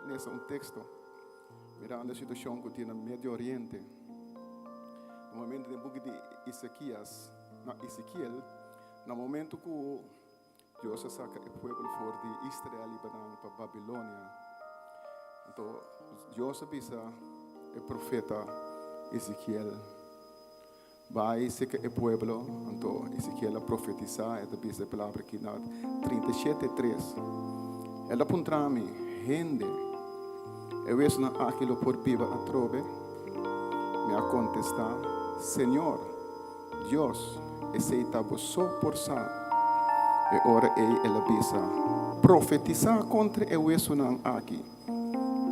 lesa un teksto mirando e situashon ku tin na Medio Oriente. Na momento den buki di Ezekias, no, Ezekiel, na momento ku Dios a saka e pueblo for di Israel i banan pa Babilonia. Anto Dios a bisa e profeta Ezekiel, Bai seka e pueblo. Anto Ezekiel a profetisá, e ta bisa e palabra aki na 37:3. El a puntra mi, Hende, e wesunan aki lo por biba atrobe? Mi a kontestá, Señor, Dios, esei ta bo so por sa. E ora ei el a bisa, Profetisá kontra e wesunan aki.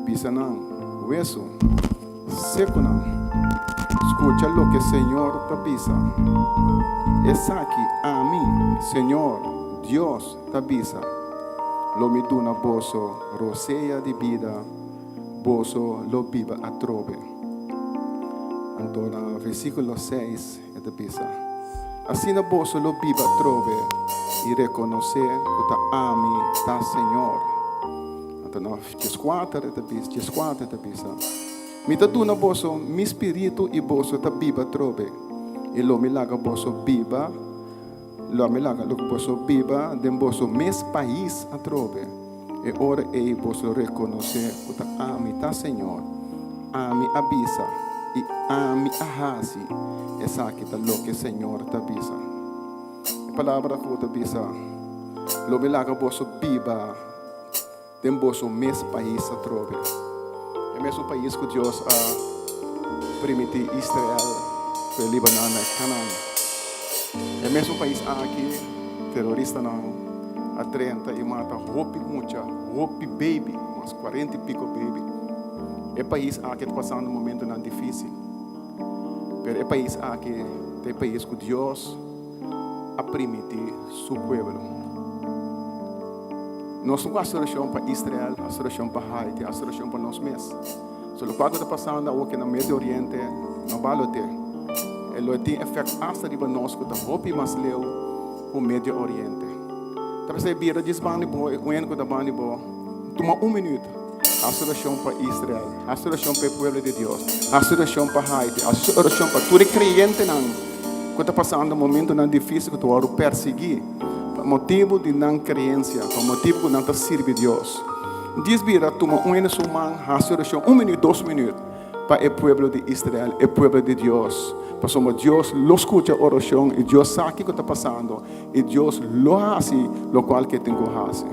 Bisa nan, Wesu, sekunan, skucha loke señor ta bisa. Esaki ami, señor Dios, ta bisa, Lo mi duna boso rosea di bida, boso lo biba atrobe. Anto na versíkulo seis e ta bisa, Asina boso lo biba atrobe i rekonosé ku ta ami ta Señor. Anto na dieskuater e ta bisa, dieskuater e ta bisa, Mi ta duna boso mi spiritu i boso ta biba atrobe, i lo mi laga boso biba, lo mi laga boso biba den boso mes pais atrobe. E ora ei boso lo rekonosé ku ta ami ta Señor. Ami a bisa i ami a hasi, esaki ta loke Señor ta bisa. E palabra ku ta bisa, Lo mi laga boso biba den boso mes pais atrobe. E mesun pais ku Dios a primintí Israel ku e liba nan na Kanaan. E mesun pais aki teroristanan a drenta i mata hopi mucha, hopi baby, mas kuarenta i piko baby. E pais aki ta pasando momentonan difísil, pero e pais aki ta e pais ku Dios a primintí su pueblo. Nos no ku hasi orashon pa Israel, hasi orashon pa Haiti, hasi orashon pa nos mes. So lokual ku ta pasando awoki na Medio Oriente no balo te. E lo tin efèkt asta riba nos ku ta hopi mas leu ku Medio Oriente. Ta p'esei bira djis banda di bo i un hende ku ta banda di bo, tuma un minüt, hasi orashon pa Israel, hasi orashon pa e pueblo di Dios, hasi orashon pa Haiti, hasi orashon pa tur e kreyentenan ku ta pasando momentunan difísil ku ta wòrdu persiguí. Pa motibu di nan kreensia, pa motibu ku nan ta sirbi Dios. Djis bira tuma un hende su man, hasi orashon un minüt, dos minüt pa e pueblo di Israel, e pueblo di Dios. Pasobra Dios lo skucha orashon i Dios sa kiko ta pasando i Dios lo hasi lokual ke tin ku hasi.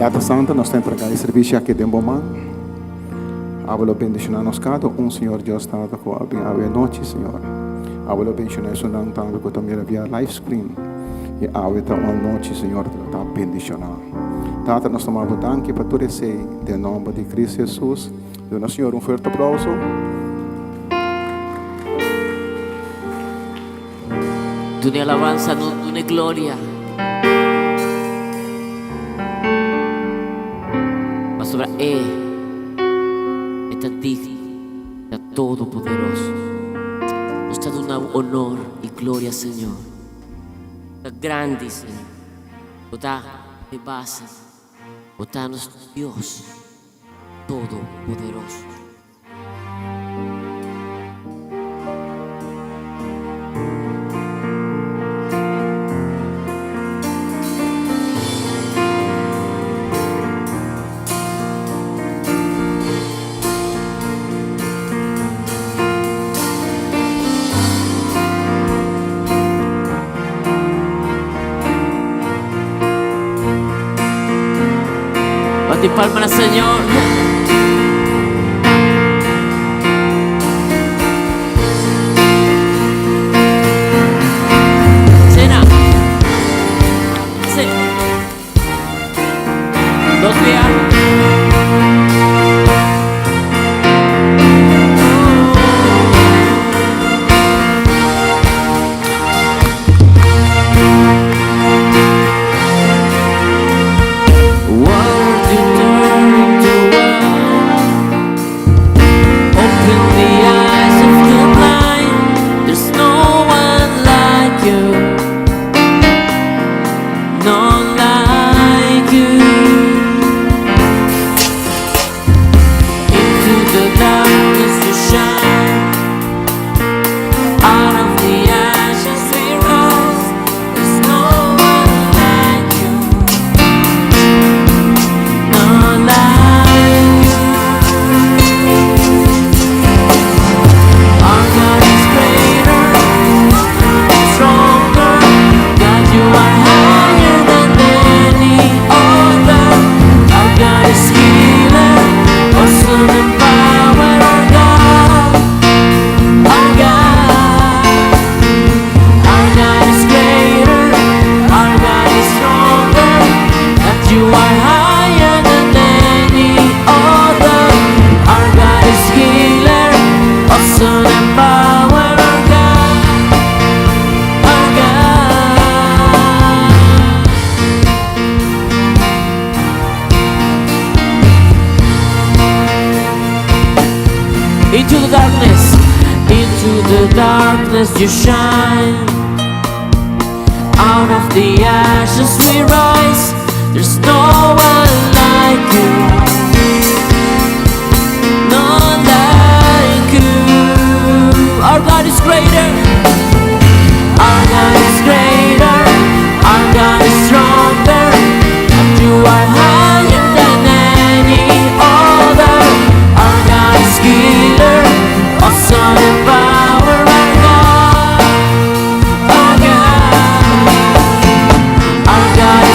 Tata Santo, nos ta entrega e servicio aki den bo man. Abo lo bendiciona nos cada un, Señor Dios Tata, cu a bin awe anochi, Señor. Abo lo bendiciona esunnan tambe cu ta mira via live screen. Y awe ta un anochi, Señor, cu lo ta bendiciona. Tata, nos ta manda bo danki pa tur esei, den nomber di Cristo Jesus. Duna Señor un fuerte aplauso. Dune alabanza, no dune gloria. Pasobra E, E ta digno, ta todopoderoso. Nos ta duna honor i gloria, Señor. Ta grandi, Señor. Bo ta e base. Bo ta nos Dios. Todopoderoso. Bati palma al Señor. Cena. Sí. Dos días. Water to turn into wine. Open the eyes of the blind. There's no one like you. None like you. Into the darkness you shine. Out of the ashes we rise. There's no one like you. None like you. Our God is greater, stronger. God, you are higher than any other. Our God is healer, awesome in power. Our God, our God, our God is greater. Our God is stronger. That you are higher than any other. Our God is healer, awesome in power. Our God, our God. Into the darkness you shine. Out of the ashes we rise. There's no one like you. None like you. Our God is greater. Our God is greater. Our God is stronger. And you are higher than any other. Our God is healer. Awesome in power. Our God. Our God. Our God.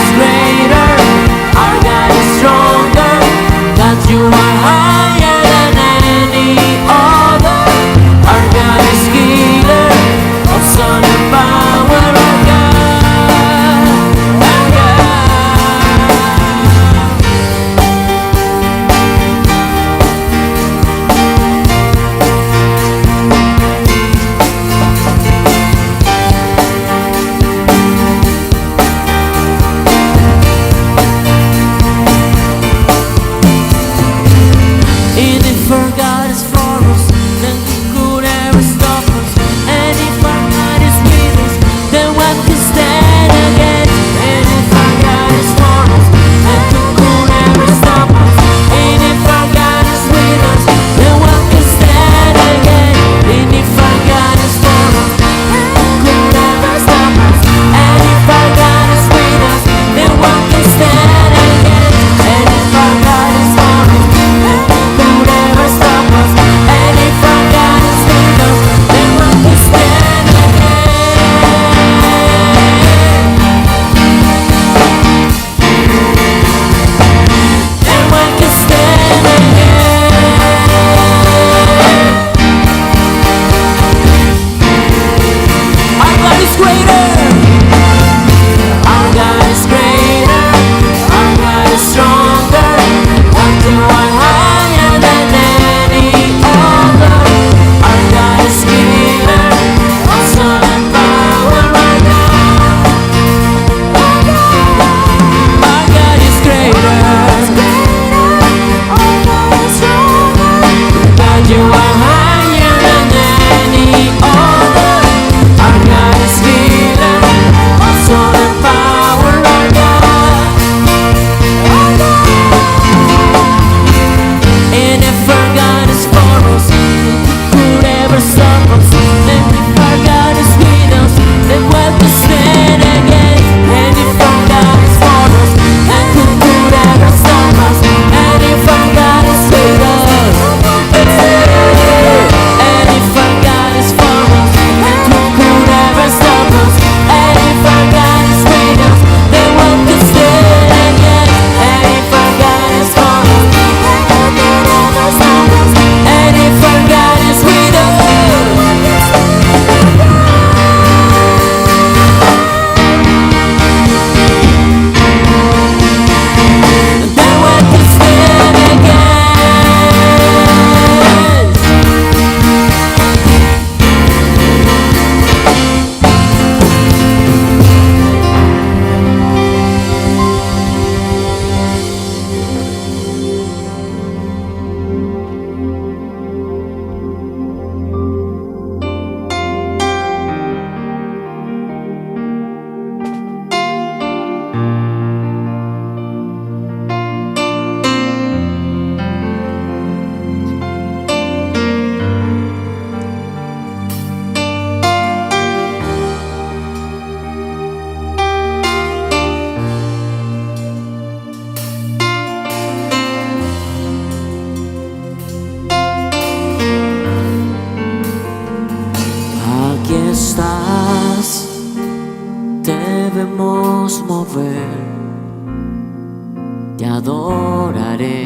Te adoraré,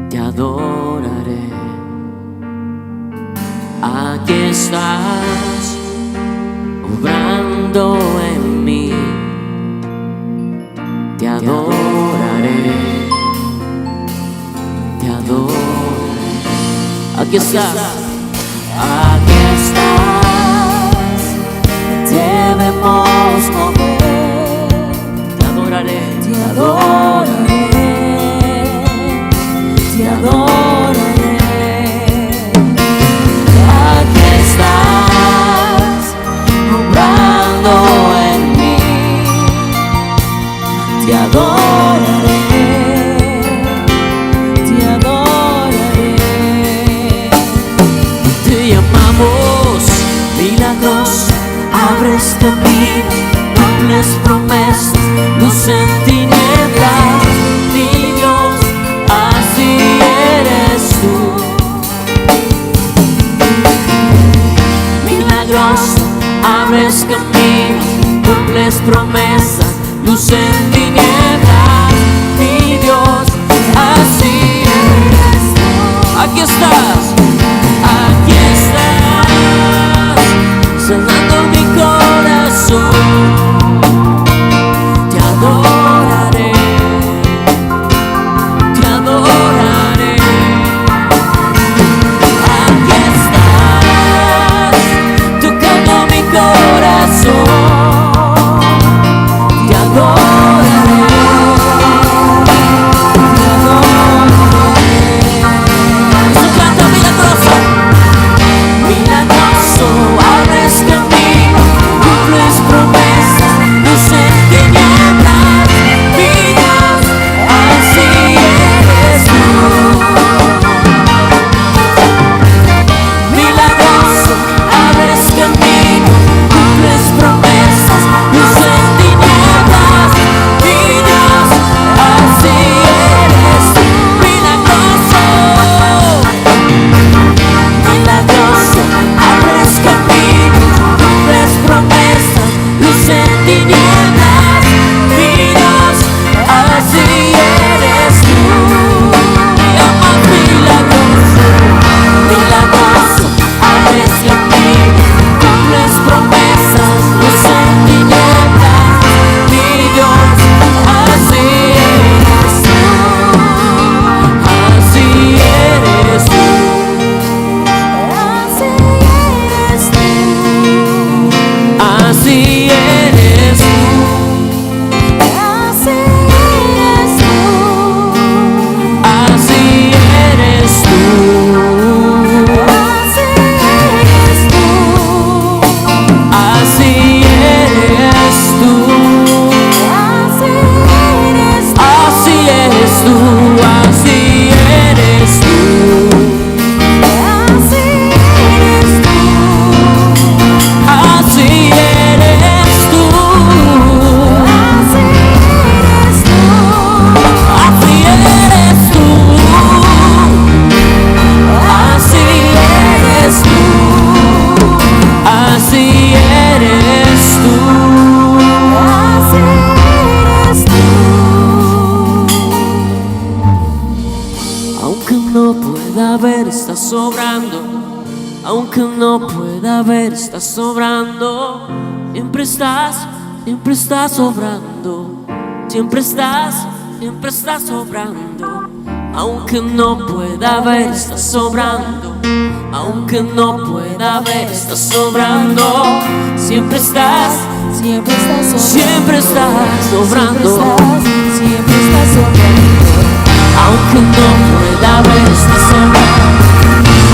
te adoraré. Aquí estás, obrando en mí. Te adoraré, te adoraré. Aquí estás, aquí estás, debemos mover. Te adoraré, Te adoraré, te adoraré. Aquí estás, obrando en mí. Te adoraré, te adoraré. Te llamamos milagroso, abres camino, cumples promesas, luz en tinieblas, mi Dios, así eres tú. Milagroso, abres camino, cumples promesas, luz en tinieblas, mi Dios, así eres tú. Aquí estás, sanando mi corazón. Te adoraré, te adoraré. Aquí estás, tocando mi corazón. Te adoraré, te adoraré. Eso canta milagroso, milagroso, abres camino, cumples promesas, luz en tinieblas, mi Dios, así eres tú. Milagroso, abres camino, cumples promesas, luz en tinieblas, mi Dios, así eres tú. Milagroso, milagroso, abres camino, cumples promesas, luz en tinieblas, mi Dios, así eres tú. Llamas milagroso, milagroso, abres camino, cumples promesas, luz en tinieblas, mi Dios, así eres tú, así eres tú. Así eres tú. Así eres tú, Así eres tú. Así eres tú, Así eres tú. Así eres tú, Así eres tú. Así eres tú, así eres tú, Así eres tú. Así eres tú, Así eres tú. Así eres tú, así eres tú, así eres tú. Así eres tú. Aunque no pueda ver, está sobrando. Aunque no pueda ver, está sobrando. Siempre estás sobrando. Siempre estás sobrando. Aunque no pueda ver, está sobrando. Aunque no pueda ver, está sobrando. Siempre estás, Siempre estás sobrando. siempre estás sobrando. Siempre estás sobrando. Aunque no pueda ver, está sobrando.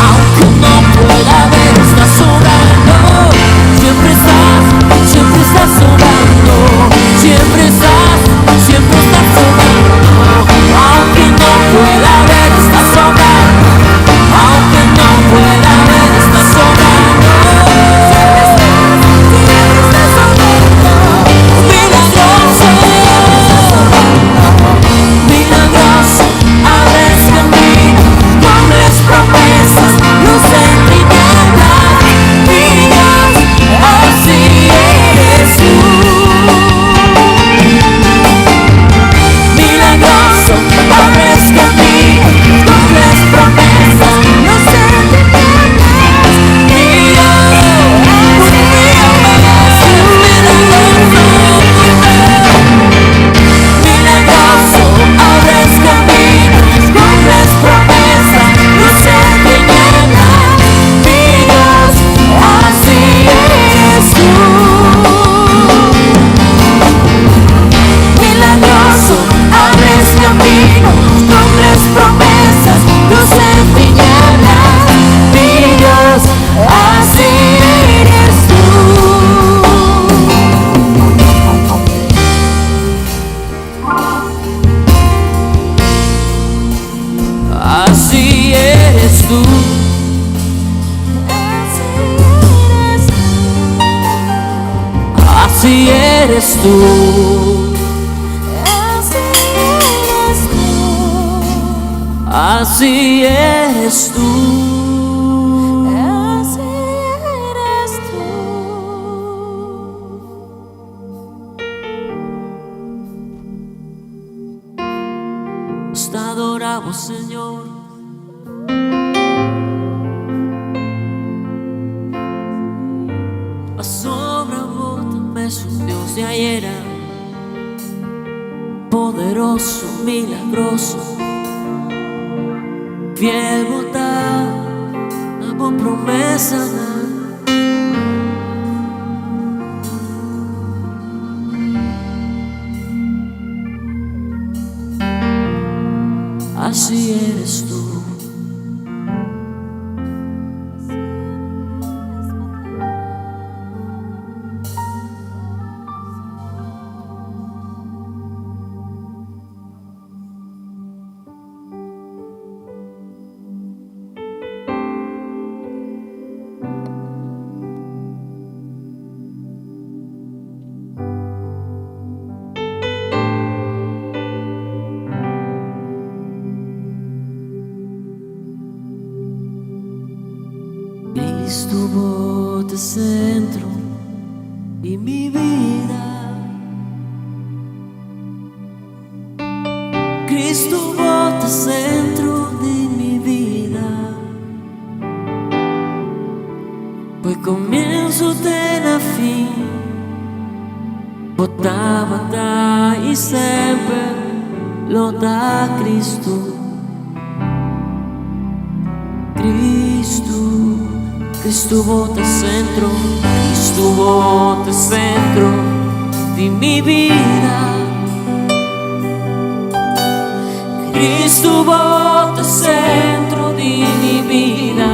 Aunque no pueda ver, está sobrando. Siempre estás sobrando. Siempre estás sobrando. Aunque no pueda ver, está sobrando. Aunque no pueda ver, está sobrando. Siempre estás sobrando. Milagroso, milagroso, abres camino, cumples promesas, luz en tinieblas, mi Dios, así eres tú. tú. Así eres tú. Así eres tú. Así eres tú. Te adoramos, Señor. Asombra es un Dios de ayer, poderoso, milagroso, fiel bondad, amo promesa. Así eres tú. Cristo bo centro di mi bida. Cristo bo centro di mi bida. Pues comienzo te na fin. Bo tabata y semper lo ta Cristo. Cristo, Cristo bo ta centro, Cristo bo ta centro di mi bida. Cristo bo ta centro di mi bida.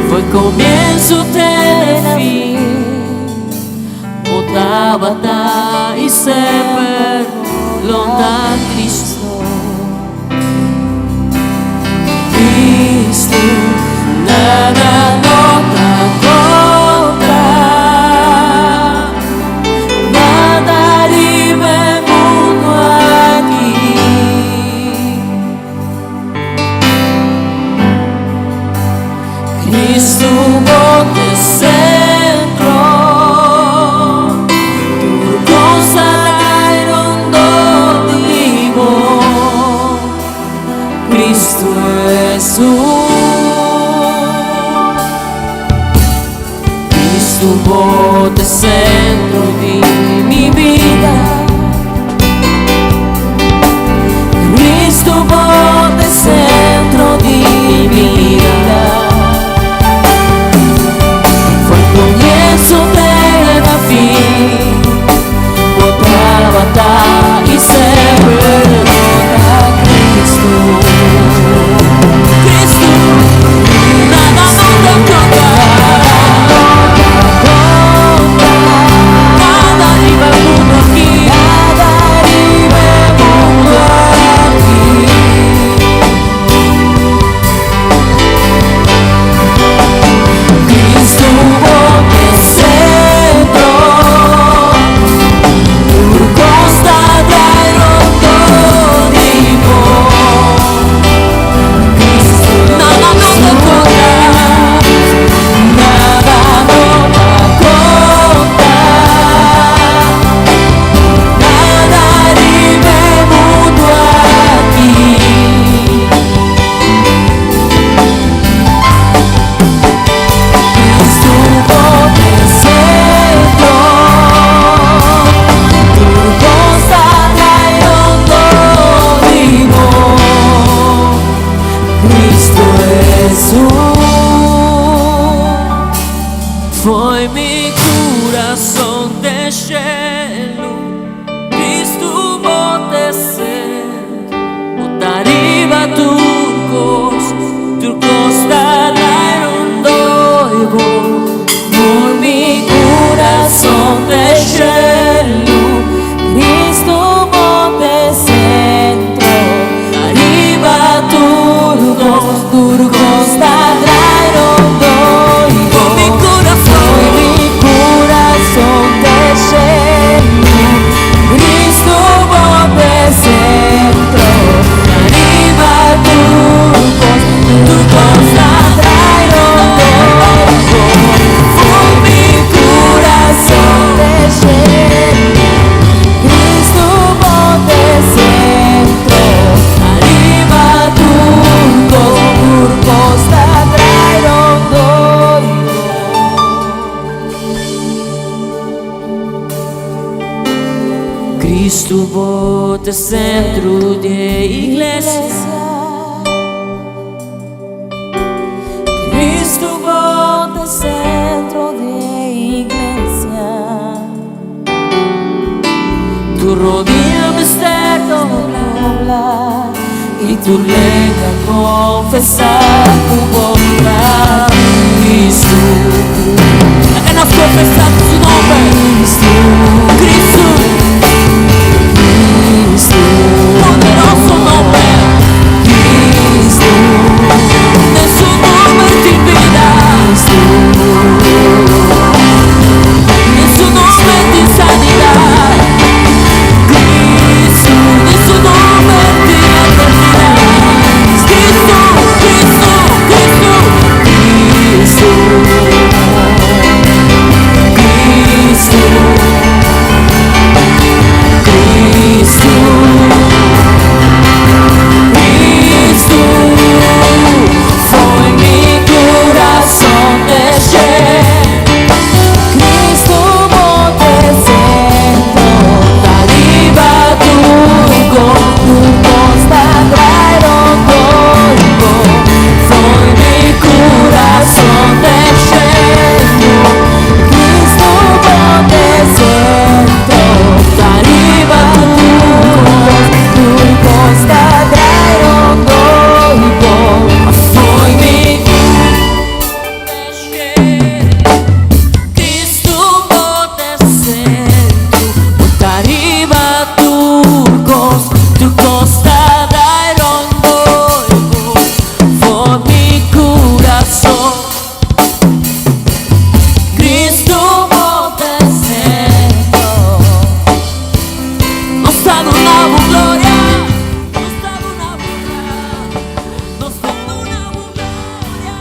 Foi comienzo te fin, bo tabata y semper lo ta Cristo. Cristo, nada no ta contra, nada riba mundo aki. Cristo bo ta centro, tur cos ta rond di bo. Cristo Jesus. Cristo bo ta centro di mi bida. Cristo bo ta centro di mi bida. Foi comienzo te na fin. Bo tabata y semper lo ta Cristo. Cristo, nada no ta contra. Nada riba mundo aki. Nada riba mundo aki. Cristo bo ta centro, tur cos ta rond di bo. Cristo Nada no ta contra, nada no ta contra, nada riba mundo aki. Cristo bo ta centro, tur cos ta rond di bo. Cristo Jesus. Foi mi corazón de cielo, Cristo bo ta centro, arriba turcos, turcos rond di bo. Por mi corazón de cielo, Cristo bo ta centro, arriba turcos, tur cos ta rond di bo. Por mi corazón, Foi mi corazón. Cristo bo ta centro di iglesia. Cristo bo ta centro di iglesia. Tur rodia mester Dobla y tur lenga confesa cu bo ta Cristo. Laga nos confesa su nomber. Cristo, Cristo, Cristo, poderoso nomber. Cristo, Den su nomber tin bida. Cristo, Den su nomber tin sanidad. Cristo, den su nomber tin eternidad. Cristo, Cristo, Cristo, Cristo, Cristo, Cristo, Cristo, foi mi curason desce. Cristo bo ta centro, Ariba tur cos, tur cos ta drai rond di bo. Foi mi curason desce. Cristo bo ta centro, Ariba tur cos, tur cos ta drai rond di bo. Foi mi desce. Cristo bo ta centro, ariba tur cos, tur cos ta drai rond di bo. Foi mi curason. Cristo bo ta centro. Nos ta duna gloria, nos ta duna honra, nos ta duna gloria,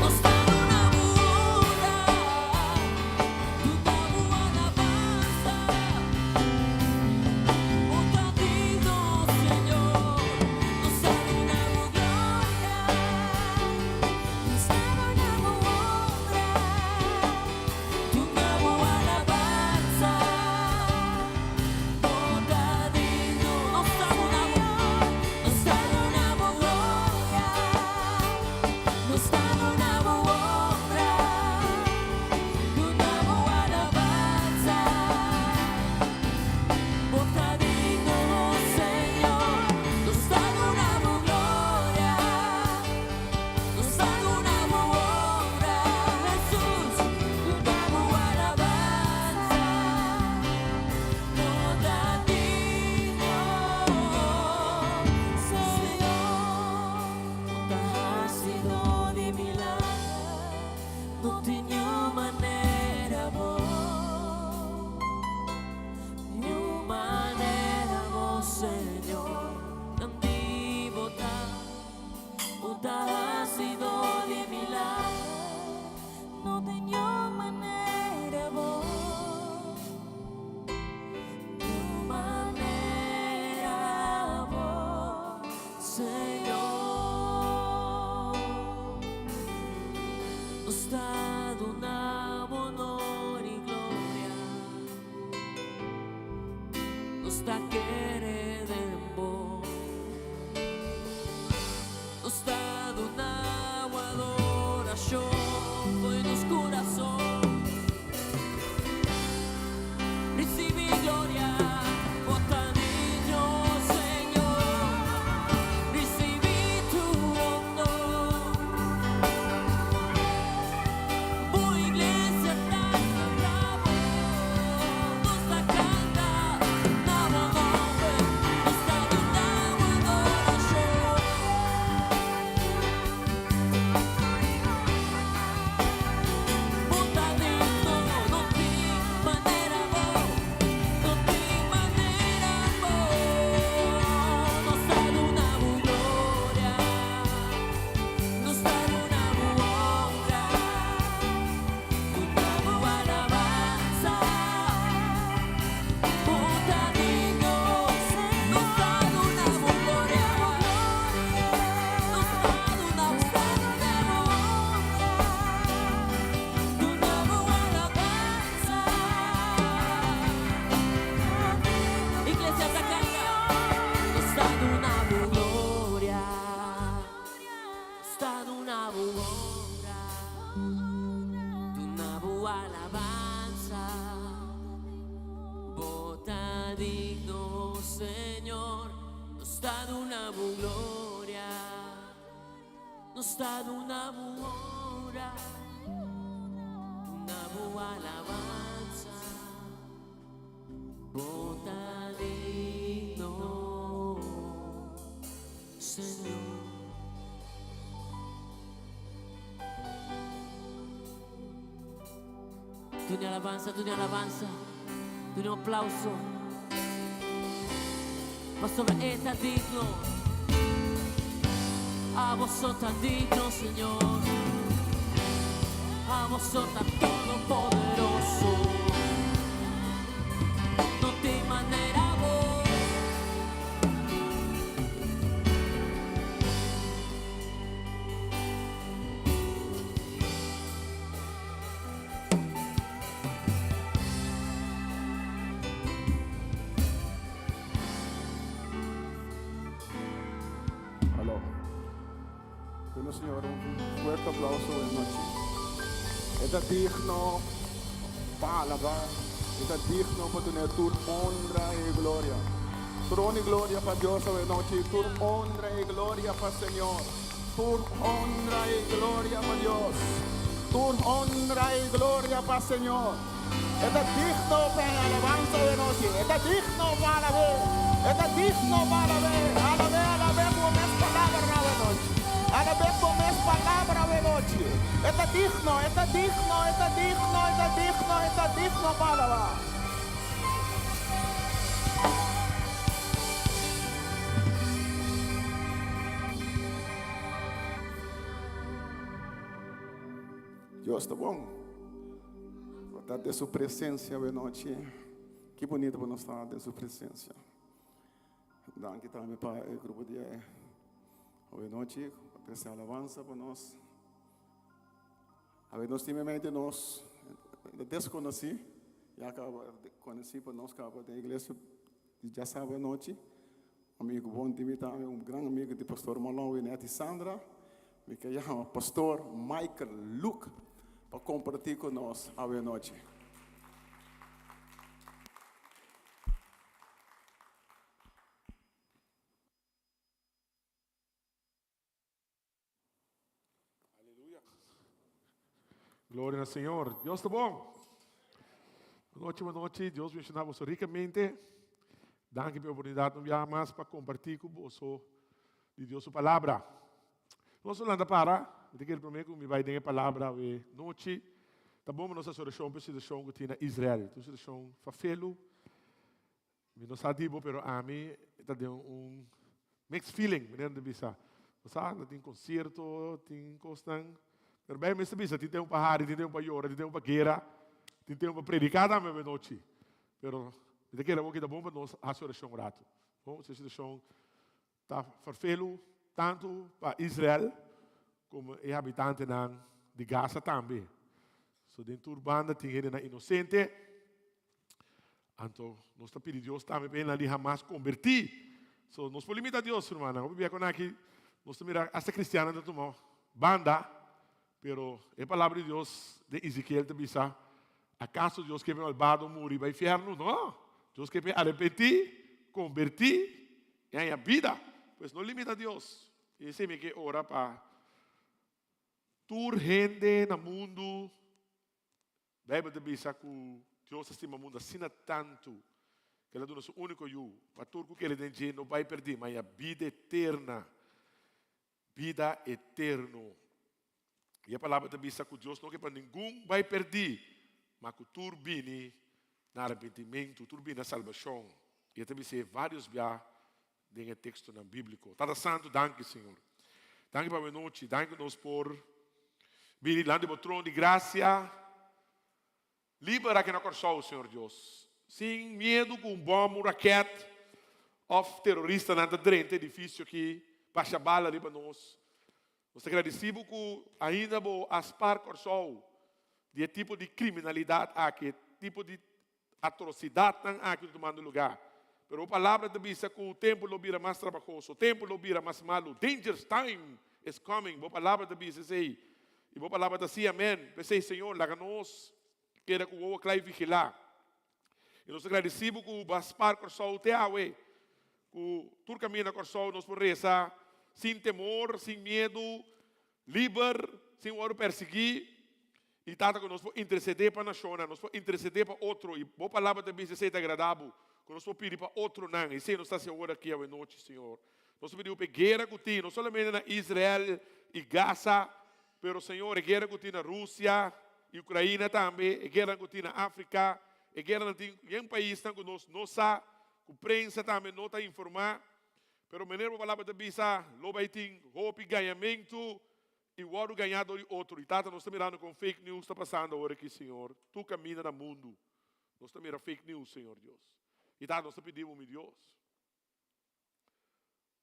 nos ta duna honra, duna alabanza. Bo ta digno, Señor, nos ta duna gloria, Nos ta duna honra, duna alabanza. Bo ta digno, nos ta duna, nos ta duna gloria, nos ta duna honra, duna alabanza. Bo ta digno, Señor, nos ta duna gloria, nos ta duna honra, Jesús, duna alabanza. Bo ta digno, Señor, bo ta hacido di milager, no tin manera bo, ni manera bo, Señor, di bo ta, bo ta hacido di milager, no tin manera bo, ni manera bo, Señor. Nos ta duna honor y gloria. Nos ta kere den bo. Nos ta duna adoracion for nos curason. Recibi gloria, bo ta digno, Señor. Recibi tur honor. Bo iglesia ta bravo, nos ta canta, na bo nomber, nos ta duna digno, Señor. Nos ta duna bo gloria. Nos ta duna bo honra. Duna bo alabanza. Bo ta digno, Señor. Duna alabanza, duna alabanza, duna un aplauso. Pasobra E ta digno. Abo so ta digno, Señor. Abo so ta todopoderoso. No tin manera bo. Aló. Bueno, Señor, un fuerte aplauso buena noche. E ta digno pa alabá. E ta digno pa tener tur honra y gloria. Trono y gloria pa Dios buena noche. Tur honra y gloria pa Señor. Tur honra y gloria pa Dios. Tur honra y gloria pa Señor. E ta digno pa e alabansa awe nochi. E ta digno pa alab'é. E ta digno pa alab'é. Alab'é, alab'é ku bo mes palabranan awe nochi. Alab'é ku bo mes palabra awe nochi. E ta digno, e ta digno, e ta digno, e ta digno, e ta digno pa alabá. Dios ta bon. Bo ta den su presencia awe nochi. Ki bonito pa nos ta den su presencia. Danki tambe pa e grupo di awe nochi pa trece alabanza pa nos. Awe nos tin meimei di nos desconoci, ya caba conoci pa nos caba den iglesia di djasabra anochi. Amigo bon di mi tambe, un gran amigo di Pastor Marlon, Winette y Sandra. Mi ke yama Pastor Michael Luke pa comparti cu nos awe anochi. Aleluya. Gloria na Señor. Dios ta bon. Buenas noches, buenas noches. Dios bendicioná boso ricamente. Danki pa e oportunidad un biaha mas pa comparti cu boso di Dios su palabra. Nos a lanta para, mi ta kere prome cu mi bai den e palabra awe nochi. Ta bon pa nos haci oracion pa e situacion cu tin na Israel. Ta un situacion fafelu. Mi no sa di bo, pero ami ta den un mixed feeling, manera nan ta bisa. Bo sa, nan tin concierto, tin cosnan, pero Bijbel mes ta bisa, tin tempo pa hari, tin tempo pa yora, tin tempo pa guera, tin tempo pa predica tambe avenochi. Pero mi ta kere awor ki ta bon pa nos haci oracion un rato. Bon, si e situacion ta fervelu tanto pa Israel como e habitantenan di Gaza tambe. So den tur banda tin hendenan inocente. Anto nos ta pidi Dios tambe pa hendenan di Hamas conberti. So nos por limita Dios, rumannan. Hopi bia con aki nos ta mira hasta cristiannan ta tuma banda, pero e palabra di Dios den Ezekiel ta bisa, Acaso Dios ke pa e malbado muri bai fierno? No! Dios ke pa e arepenti, conberti y haña bida. Pues no limita Dios. Y esey mi ke ora pa tur hende na mundu. Bijbel ta bisa ku Dios ta stima mundu asina tantu ku el a duna su úniko Yu, pa tur ku kere den dje no bai pèrdí, ma haña bida eterna. Bida eterno. I e palabra ta bisa ku Dios no ke pa ningun bai pèrdí, ma ku tur bini na arepentimentu, tur bini na salbashon. I e ta bis'é vários bia den e tekstonan bíbliko. Tata Santu, danki, Señor. Danki pa awenochi. Danki ku nos por bini dilanti bo trono di grasia. Liber aki na Kòrsou, Señor Dios. Sin miedu ku un bòm, un rakèt òf teroristanan ta drenta edifisio aki, basha bala riba nos. Nos ta gradisí bo ku ainda bo a spar Kòrsou di e tipo di kriminalidat aki, e tipo di atrosidatnan aki ta tumando lugá. Pero bo palabra ta bisa ku tempu lo bira mas trabahoso, tempu lo bira mas malu, dangerous time is coming, bo palabra ta bisa esei. I bo palabra ta sí, amèn. P'esei, Señor, laga nos keda ku wowo kla i vigilá. I nos ta gradisí Bo ku Bo a spar Kòrsou te awe, ku tur kaminda na Kòrsou nos por resa sin temor, sin miedu, liber, sin wòrdu persiguí. I Tata, ku nos por intersedé pa nashonnan, nos por intersedé pa otro, i Bo Palabra ta bisa esei ta agradá Bo, ku nos por pidi pa otronan, i esei nos ta hasi awor aki awe nochi, Señor. Nos ta pidi Bo pa e guera ku tin, no solamente na Israel i Gaza, pero, Señor, e guera ku tin na Rusia i Ukraina tambe, e gueranan ku tin na Afrika, e gueranan tin yen paisnan ku nos no sa, ku prensa tambe no ta informá, pero manera Bo Palabra ta bisa, lo bai tin hopi gañamentu, I wòrdu gañá dor di otro. I Tata, nos ta mirando kon fake news ta pasando awor aki, Señor. Tur kaminda na mundu nos ta mira fake news, Señor Dios. I Tata, nos ta pidi Bo, mi Dios,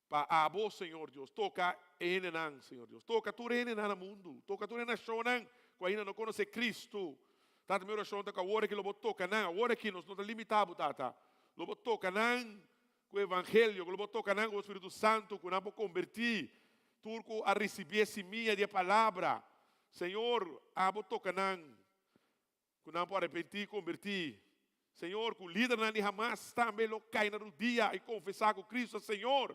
pa Abo, Señor Dios, toka e hendenan, Señor Dios. Toka tur e hendenan na mundu. Toka tur e nashonnan ku ainda no konosé Kristu. Tata, mi orashon ta ku awor aki lo Bo toka nan. Awor aki nos no ta limitá Bo, Tata. Lo Bo toka nan ku evangelio, ku lo Bo toka nan ku Bo Spiritu Santu, ku nan por kombertí. Tur ku a risibí e simia di e palabra, Señor, abo toka nan, ku nan por arepentí i kombertí. Señor, ku lidernan di Hamas tambe lo kai na rudia i konfesá ku Kristu ta Señor.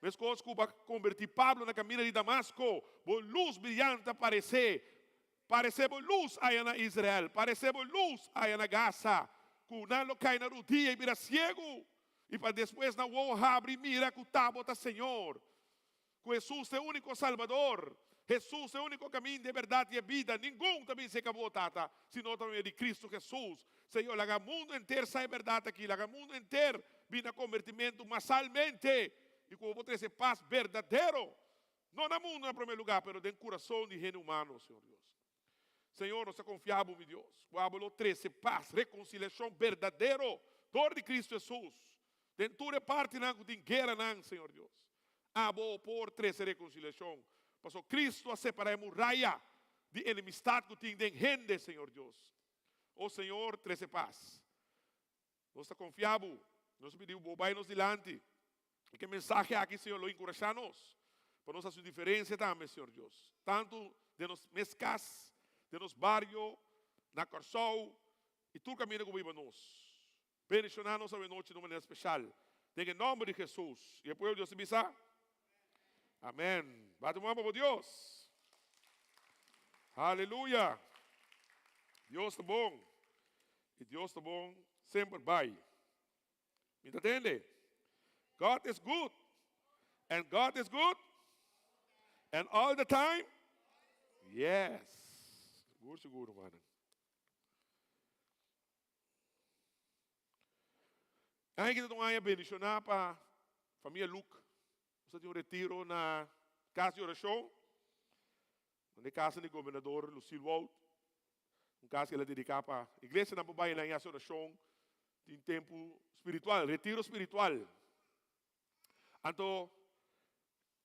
Meskos ku bo a kombertí Pablo na kaminda di Damasko, bo lus briyante a paresé. Paresé bo lus aya na Israel, paresé bo lus aya na Gaza, ku nan lo kai na rudia i bira siegu, i pa despues nan wowo habri i mira ku ta bo ta Señor. Ku Hesus ta e úniko Salbador. Hesus ta e úniko kaminda, e bèrdat i e bida. Ningun ta bin serka bo, Tata, si no ta pa medio di Kristu Hesus. Señor, laga mundu henter sa e bèrdat aki. Laga mundu henter bin na kombertimentu masalmente i ku bo por trese pas berdadero, no na mundu na promé lugá, pero den kurason di hende humano, Señor Dios. Señor, nos ta konfia bo, mi Dios, ku abo lo trese pas, rekonsiliashon berdadero dor di Kristu Hesus den tur e partinan ku tin gueranan, Señor Dios. Abo por trese rekonsiliashon, pasobra Kristu a separá e muraya di enemistat ku tin den hende, Señor Dios. O Señor, trese pas. Nos ta konfia bo. Nos ta pidi bo bo bai nos dilanti. I ku e mensahe aki, Señor, lo enkurashá nos pa nos hasi un diferensia tambe, Señor Dios, tantu den nos mes kas, den nos bario, na Kòrsou i tur kaminda ku bo hiba nos. Bendishoná nos awenochi di un manera speshal, den e nòmber di Hesus. I e pueblo di Dios ta bisa, Amèn. Bati un man pa bo Dios. Aleluya. Dios ta bon. I Dios ta bon semper bai. Mi ta tende. God is good. And God is good. And all the time. Yes. Sigur, sigur, hermano. Aña kita un aña bendicioná pa familia Luke. Nos tin un retiro na casa de oración. Na e casa di gobernador Lucille Wout. Un casa que el a dedica pa iglesianan por bai nan y haci oracion. Tin tempo spiritual, retiro spiritual. Anto,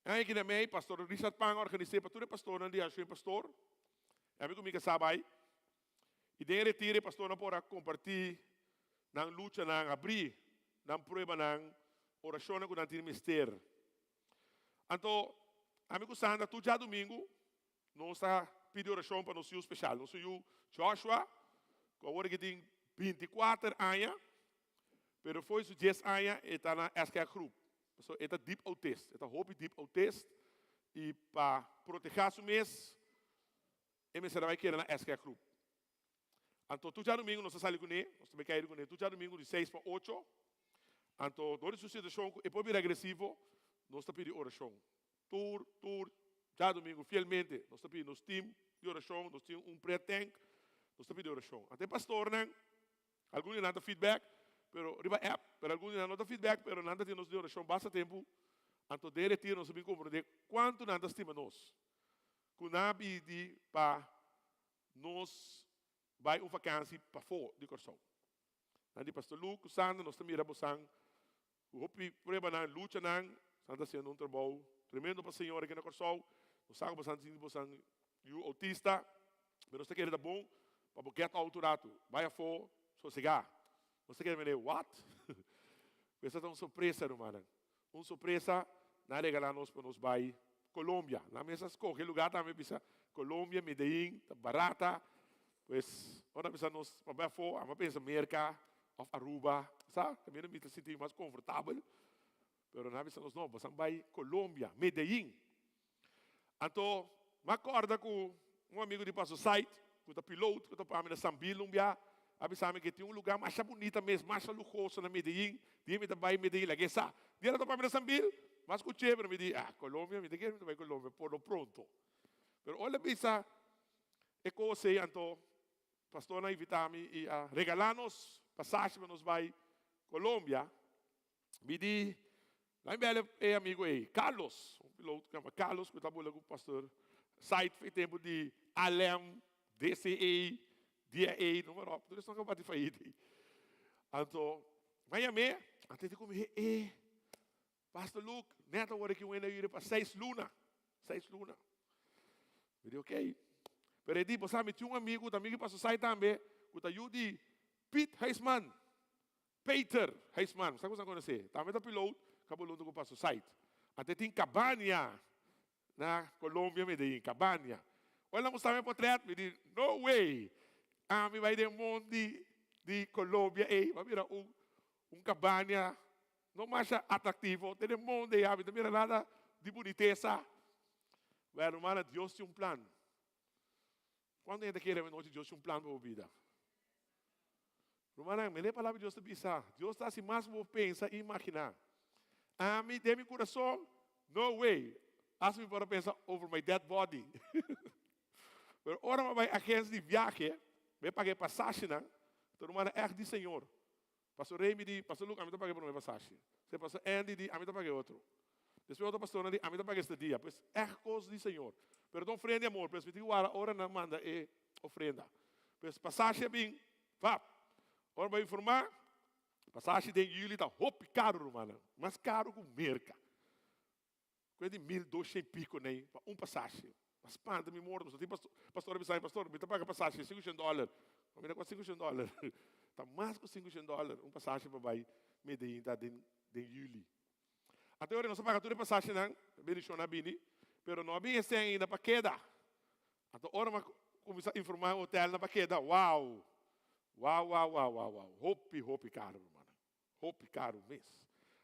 aña aki na mei, pastor Richard Pang a organise pa tur e pastornan di Accion Pastor. E ami cu mi casá bai. Y den e retiro e pastornan por a comparti nan luchanan, abri nan pruebanan, oracionnan cu nan tin mester. Anto, ami ku Sandra tur djadumingu nos ta pidi orashon pa nos yu speshal. Nos yu Joshua, ku awor aki tin binti kuater aña, pero fo'i su dies aña e ta na SK groep. Pasobra e ta dip autist, e ta hopi dip autist i pa protehá su mes e mester a bai keda na SK groep. Anto tur djadumingu nos ta sali kuné, nos ta bai keiru kuné tur djadumingu di seis pa ocho. Anto dor di su situashon ku e por bira agresivo, nos ta pidi orashon. Tur, tur djadumingu fielmente nos ta pidi nos tim di orashon, nos tin un prayer tank, nos ta pidi orashon. Anto e pastornan, algun di nan ta feedback, pero riba app, pero algun di nan no ta feedback, pero nan ta tin nos di orashon basta tempu. Anto den retiro nos a bin komprondé kuantu nan ta stima nos, ku nan a pidi pa Nos bai un vakansi pafó di Kòrsou. Nan di Pastor Luke ku Sandra, nos ta mira bosan ku hopi pruebanan, luchanan. Bosan ta hasiendo un trabou tremendo pa Señor aki na Kòrsou. Nos sa ku bosan tin bosan yu outista, pero nos ta kere ta bon pa bo get out un ratu, bai afó, sosegá. Nos ta kere mende, what? Esta ta un sorpresa, rumannan. Un sorpresa nan a regalá nos pa nos bai Colombia. Nan mes a scoge lugar tambe bisa Colombia, Medellin ta barata. Pues ora bisa nos pa bai afó, amo a pensa Merca. Of Aruba, sa? Kaminda mi ta sinti mi mas konfortabel. Pero nan a bisa nos no, boso bai Colombia, Medellin. Anto, mi a kòrda ku un amigu di Pastor Said, ku ta piloot, ku ta pa mi na Sambil un bia, a bisa mi ku tin un lugá masha bunita mes, masha luhoso na Medellin. Dia mi ta bai Medellin, laga e sa. Dia el a topa mi na Sambil, mi a skuch'é, pero mi di, ah, Colombia, mi ta kere mi ta bai Colombia por lo pronto. Pero ora el a bisa e kos ei, anto pastornan a invitá mi i a regalá nos pasashi pa nos bai Colombia. Mi di, Laat mi bel e amigo ei, Carlos, un piloto ku yama Carlos ku ta bula ku pastor Said for e tempu di ALM, DCA, DIA, no maar op, tur esnan ku a bati faida ei. Anto, mi a yam'é, anto e di ku mi, e, Pastor Luke, net awor aki un hende a yuri pa seis luna, seis luna. Mi di, ok. Pero e di, bo sa, mi tin un amigu, ta amigu di Pastor Said tambe, ku ta yu di Piet Huisman. Peter Huisman, sa ku sa konosé, tambe ta piloot kaboluntu ku Pastor Said. Ante tin kabania na Colombia Medellin, kabania. Ora nan mustrami e potret, mi di, no way! Ami bai den mondi di Colombia ei, mi a mira un un kabania no masha atraktivo, te den mondi ei ami ta mira nada di bunitesa. Wèl, rumannan, Dios tin un plan. Cuanto hende kere anochi Dios tin un plan pa bo bida? Rumannan, mira e palabra di Dios ta bisa, Dios ta haci mas cu bo pensa y imagina. Ami, den mi curason, no way, hasta mi por a pensa over my dead body. Pero ora mi a bay agencia di viahe, mi a paga e pasashinan, ta rumannan echt di Señor. Pastor Remy di, Pastor Luke, ami ta paga e prome pasashi. Despues Pastor Andy di, ami ta paga e otro. Despues otro pastornan di, ami ta paga esta dia. Pues, ègt kos di Señor. Pero ta un ofrenda di amor. Pues mi tin ku wara ora nan manda e ofrenda. Pues pasashi a bin, pap. Ora bo a informá, pasashi den yüli ta hopi karu, rumannan. Mas karu ku Merka. Ku e di 1200 i piko nei pa un pasashi. Ma spanta mi morto. Pasobra tin pastor, pastor a bisa mi, pastor, mi ta paga pasashi 500 dòler. Ma mi ta kua 500 dòler? Ta mas ku 500 dòler un pasashi pa bai Medellin ta den den yüli. Ate ora nos a paga tur e pasashinan, bendishon a bini, pero no a bin esei ainda pa keda. Anto ora mi a kuminsá informá e hotelnan pa keda, wow! Wow, wow, wow, wow, wow. Hopi, hopi karu, rumannan. Hopi karu mes.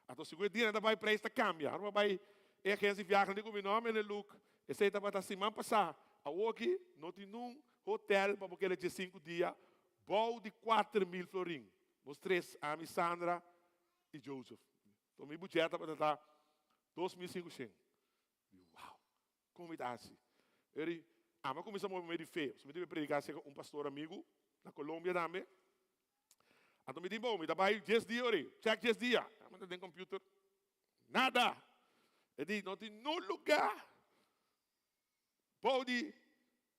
Anto segun e dianan ta bai prijs ta kambia. Ora bai e agensia di viahe nan di ku mi no mene Luke, esei tabata siman pasá. Awoki no tin nun hotel pa bo keda diesinku dia bou di 4000 florin. Nos tres, ami, Sandra i Joseph. Anto mi budget tabata ta 2500. Di wow! Kon mi ta hasi? Eri, ami a kuminsá move mei di fe. So mi debe prediká aserka un pastor amigu na Colombia tambe. Anto mi di, Bo, mi ta bai dies dia ori. Check dies dia. Mi ta den computer. Nada. E di, no tin nun lugá bou di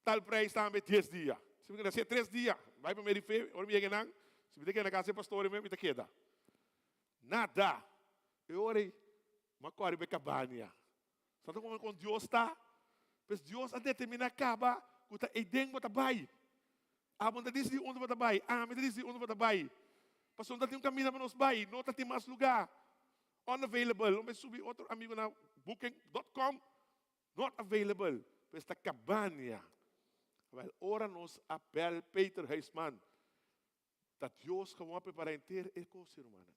tal prijs tambe dies dia. Si mi keda hasié tres dia, bai pa Mary Fe, ora mi yega einan, si mi ta keda na kas di e pastor mi ta keda. Nada. E ora ei, mi a kòre bai kabania. Sa ta kon Dios ta? Pues Dios a determiná kaba ku ta eiden bo ta bai. Abo no ta disidí unda bo ta bai, ami ta disidí unda bo ta bai. Pasobra no ta tin un kaminda pa nos bai, no ta tin mas lugá. Unavailable. Lo bai subi otro amigu na booking dot com, not available. Pues ta kabania. Awel, ora nos a bel Peter Huisman, Ta Dios ku a prepará henter e kos, hermannan.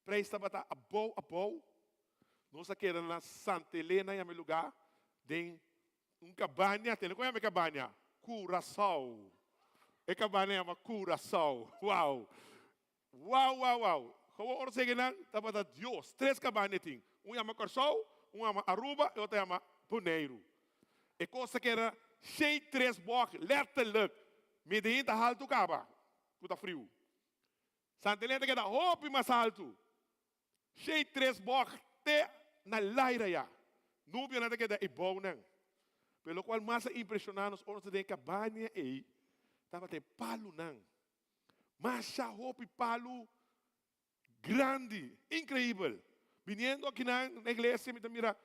Preis tabata abou abou. Nos a keda na Santa Elena yama e lugá, den un kabaña. Tende kon yama e kabaña? Curaçao. E kabaña yama Curaçao. Wow! Wow, wow, wow! Gewoon ora segi nan, tabata Dios. Tres kabaña tin. Un yama Kòrsou, un yama Aruba i otro yama Boneiru. E kos ta keda 103 bòk, letterlijk. Medellin ta haltu kaba ku ta friu. Santa Elena ta keda hopi mas haltu. 103 bòk te na laira ya. Nubianan ta keda ebounan. Pero lokual mas a impreshoná nos ora nos ta den e kabania ei tabata e palunan. Masha hopi palu Grandi, increibel. Biniendo akinan na iglesia mi ta mira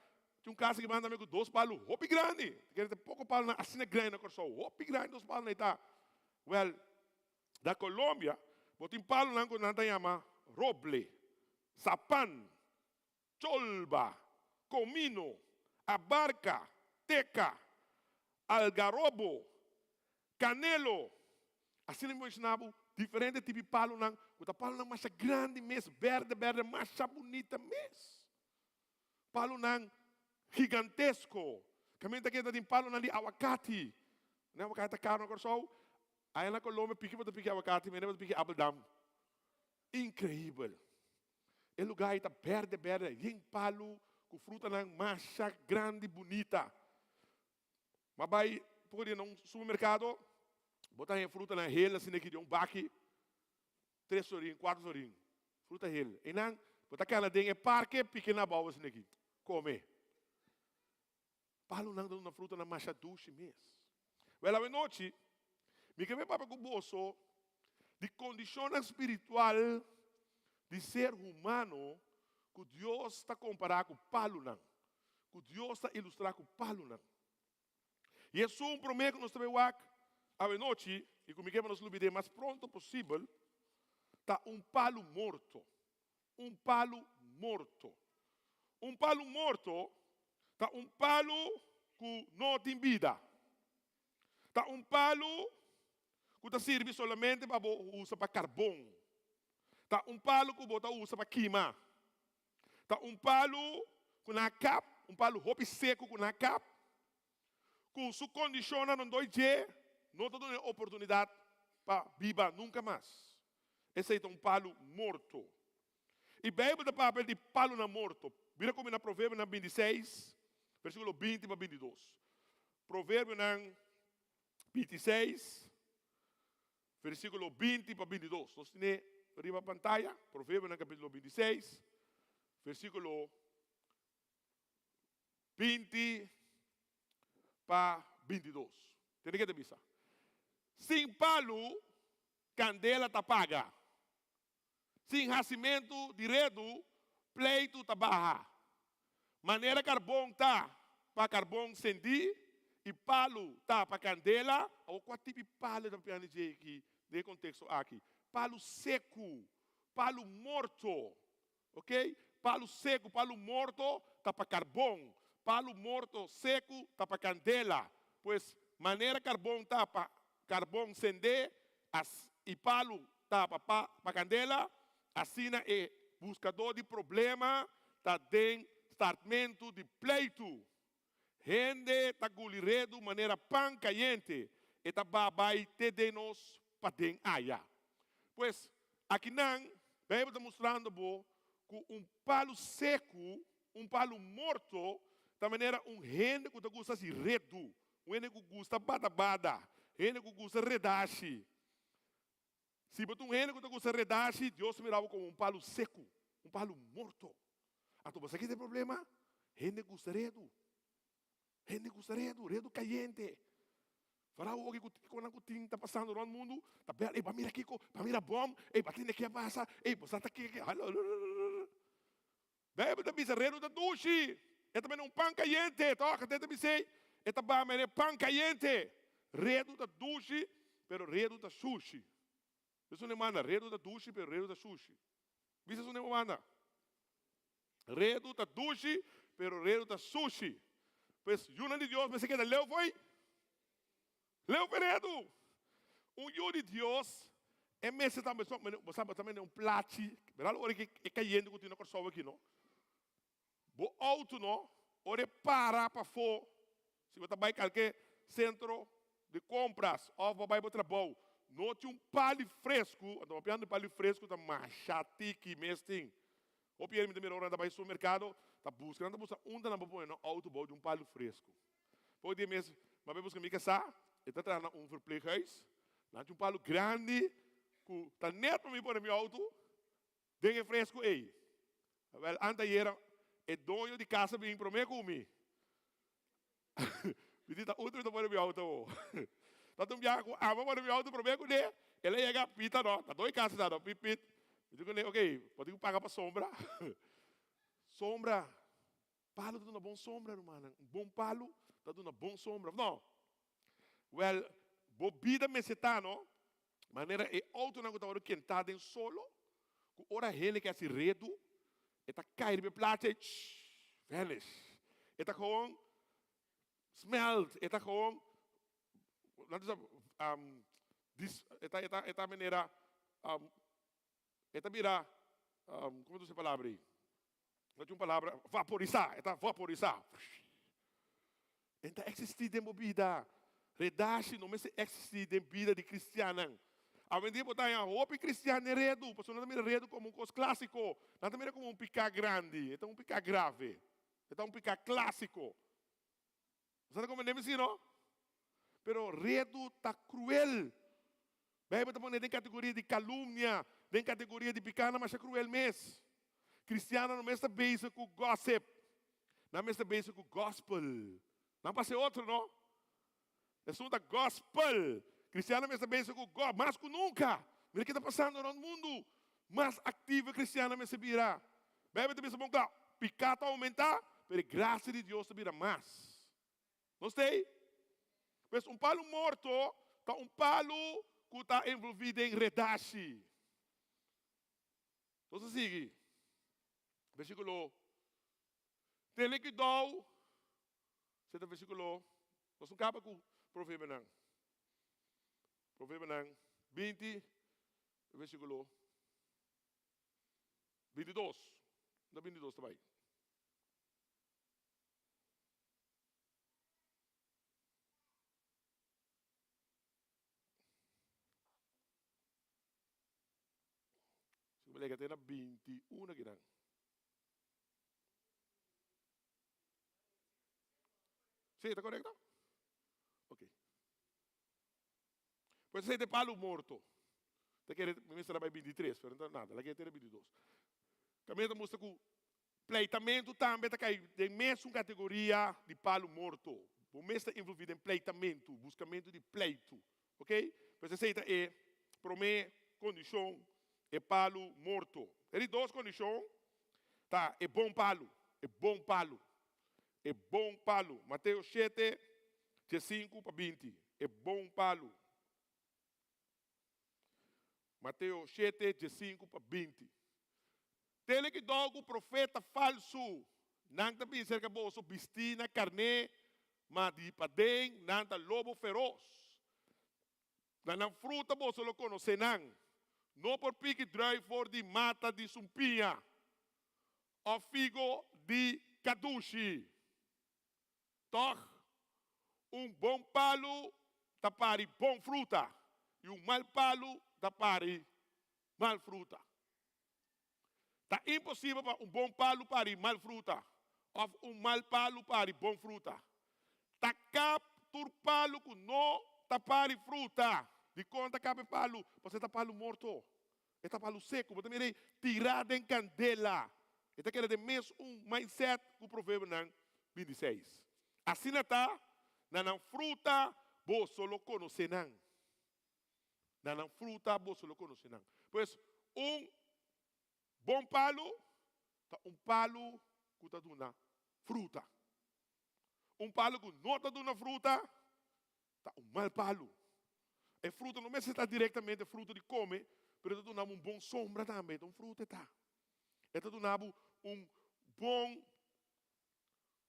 tin un casa aki banda mi cu dos palu hopi grandi. Ta kere ta poco palunan asina grandi na Corsou. Hopi grandi dos palunan ei ta. Well, na Colombia bo tin palunan cu nan ta yama roble, sapan, cholba, comino, abarca, teca, algarrobo, canelo. Asina mi mencioná bo. Diferente tipo di palunan, ku ta palunan masha grandi mes, berde berde, masha bunita mes. Palunan gigantesko. Kaminda ta keda tin palunan di awakati. Ne awakati ta karu na Kòrsou. Aya na Colombia piki bo ta piki awakati, mene bo ta piki abeldam. Inkreibel. E lugá ei ta berde berde, yen palu ku frutanan masha grandi bunita. Ma bai poko dia na un supermerkado, bo ta haña frutanan hel asina aki den un baki, tres florin, kuater florin, fruta hel. Einan bo ta kana den e parke piki na abou asina aki, kome. Palunan ta duna frutanan masha dushi mes. Wèl, awenochi mi ke papia ku boso di kondishonnan spiritual di ser humano ku Dios ta kompará ku palunan, ku Dios ta ilustrá ku palunan. I esun promé ku nos ta bai wak awenochi i ku mi ke pa nos lubid'é mas pronto posibel ta un palu morto. Un palu morto. Un palu morto ta un palu ku no tin bida. Ta un palu ku ta sirbi solamente pa bo usa pa karbon. Ta un palu ku bo ta usa pa kima. Ta un palu ku nan a kap, un palu hopi seku ku nan a kap, ku su kondishonnan no doi dje, no ta duna e oportunidat pa biba nunka mas. Esei ta un palu morto. I Beibel ta papia di palunan morto. Bira ku mi na Proverbionan 26, versíkulo 20 pa 22. Proverbionan 26, versíkulo 20 pa 22. Nos tene riba pantaya, Proverbionan kapítulo 26, versíkulo 20 pa 22. Tende ke ta bisa. Sin palu, kandela ta paga. Sin hasimentu di redu, pleitu ta baha. Manera karbon ta pa karbon sendí i palu ta pa kandela. Awor kua tipo di palu e ta papiando dje aki den e konteksto aki? Palu seku, palu morto. Ok, palu seku, palu morto ta pa karbon. Palu morto seku ta pa kandela. Pues, manera karbon ta pa karbon sendé as i palu ta pa pa pa kandela, asina e buskadó di problema ta den startmentu di pleitu. Hende ta guli redu manera pan kayente, e ta ba bai te den nos paden aya. Pues, akinan Beibel ta mustrando bo ku un palu seku, un palu morto, ta manera un hende ku ta gusta hasi redu, un hende ku gusta bada-bada, hende ku gusta redashi. Si bo ta un hende ku ta gusta redashi, Dios ta mira bo komo un palu seku, un palu morto. Anto bo sa ki ta e problema? Hende gusta redu. Hende gusta redu, redu kayente. Fora awo ku kikonan ku tin ta pasando rònt mundu, ta bèl, ey, bo a mira kiko, bo a mira bòm, ey, bo a tende ke a pasa, ey, bo sa ta ke, ke, Beibel ta bisa redu ta dushi, e ta mene un pan kayente, tòg, e ta bis'ey, e ta ba mene pan kayente. Redu ta dushi, pero redu ta shushi. Bisa un manda, redu ta dushi, pero redu ta shushi. Bisa un manda. Redu ta dushi, pero redu ta sushi. Pues, yunan di Dios mester keda leu fo'i. Leu fo'i redu. Un yu di Dios, e mester ta, bo sa, bo ta mende un plachi, berdad ora ki e kayente ku tin na Kòrsou aki no, bo outo no, ora e para pafó, si bo ta bai kalke sentro di kompras òf bo bai bo trabou, no tin un pali fresku, anto papiando di pali fresku ta masha tiki mes tin. Hopi hende mi ta mira ora nan ta bai supermerkado ta buska, nan ta buska unda nan por pone nan outo bou di un palu fresku. Poko dia mes mi a bai buska mi kasá, e ta traha na un verpleeghuis, nan tin un palu grandi ku ta nèt pa mi pone mi outo den e fresku ei. Awèl, anteayera e doño di kas a bin promé ku mi. Mi di ta otro mi ta pone mi auto awo. Ta un biaha ku amo a pone mi auto prome kuné, el a yega pita no, ta doi kasi ta no, pit pit. Mi di kuné, ok, bo tin ku paga pa sombra. Sombra, palu ta duna bon sombra rumannan, un bon palu ta duna bon sombra, of no? Wèl, bo bida mester ta no, manera e autonan ku ta wòrdu kentá den solo, ku ora hende ke hasi redu, E ta kai riba e placha i vanish. E ta gewoon smelt, e ta gewoon, nan ta bisa, dis, e ta, e ta, e ta manera. E ta bira, como ta usa e palabra ei? No tin un palabra, vaporisá, e ta vaporisá. E ta eksistí den bo bida. Redashi no mester eksistí den bida di kristiannan. Awendia bo ta haña hopi kristian den redu, pasobra nan ta mira redu komo un kos klásiko. Nan ta mira komo un piká grandi. E ta un piká grave. E ta un piká klásiko. Bo sa ta komprendé mi si no? Pero redu ta kruel. Beibel ta pone den kategoria di kalumnia, den kategoria di pikánan masha kruel mes. Kristiannan no mester bezig ku gossip, nan mester bezig ku gospel. Nan pasa e otro no. Esun ta gospel. Kristiannan mester bezig ku go, mas ku nunka. Mira ke ta pasando rònt mundu. Mas aktivo e kristiannan mester bira. Beibel ta bisa bon kla, piká ta oumentá, pero e grasia di Dios ta bira mas. Nos ta ei? Pues un palu morto ta un palu ku ta envolví den redashi. Nos ta sigui. Versíkulo Tene kuidou, esei ta versíkulo, nos no kaba ku Proverbionan. Proverbionan 20, versíkulo 22. Na 22 ta bai. Si mi lega te na 21 akinan. Sí, ta korekto? Ok. Pues esei ta e palu morto. Ta kere mi mester a bai 23, pero no ta nada, laga e te na 22. Kaminda ta mustra ku Pleitamentu tambe ta kai den mesun kategoria di palu morto. Bo mes ta envolví den pleitamentu, buskamentu di pleitu. Ok? Pues esei ta e promé kondishon, e palu morto. E di dos kondishon ta e bon palu, e bon palu, e bon palu. Mateo shete, diesinku pa 20. E bon palu. Mateo shete, diesinku pa 20. Tene kidou ku profeta falsu. Nan ta bin serka boso bistí na karné, ma di paden nan ta lobo feros. Na nan fruta boso lo konosé nan. No por piki drùif for di mata di sumpiña òf figo di kadushi. Tòg, un bon palu ta pari bon fruta, i un mal palu ta pari mal fruta. Ta imposibel pa un bon palu pari mal fruta, òf un mal palu pari bon fruta. Ta kap tur palu ku no ta pari fruta. Dikon ta kap e palu? Pasobra e ta palu morto. E ta palu seku. Bo ta mira ei tirá den kandela. E ta keda den mes un mindset ku Proverbionan 26. Asina ta, na nan fruta boso lo konosé nan. Na nan fruta boso lo konosé nan. Pues, un bon palu ta un palu ku ta duna fruta. Un palu ku no ta duna fruta ta un mal palu. E fruta no mester ta direktamente fruta di kome, pero e ta duna bo un bon sombra tambe. E ta un fruta e ta. E ta duna bo un bon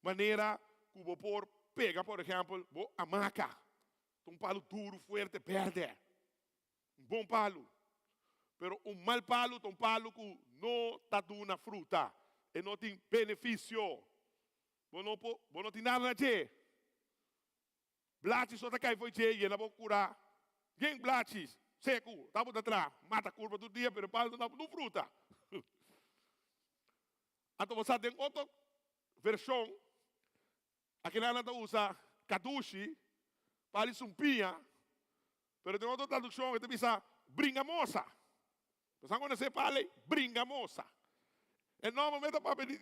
manera ku bo por pega, por ehèmpel, bo hamaka. Ta un palu duru, fuerte, bèrdè. Un bon palu. Pero un mal palu ta un palu ku no ta duna fruta. E no tin benefisio. Bo no por, bo no tin nada na dje. Blachi so ta kai fo'i dje yena bo kura. Gen blachi seku ta bo ta traha mata kurpa tur dia pero e palu no ta duna fruta. Anto bo sa den otro vershon akinan nan ta usa kadushi pa di sumpiña pero den otro tradukshon e ta bisa bringamosa. Bo sa konosé e pala ei? Bringamosa. E nòmber mes ta papia di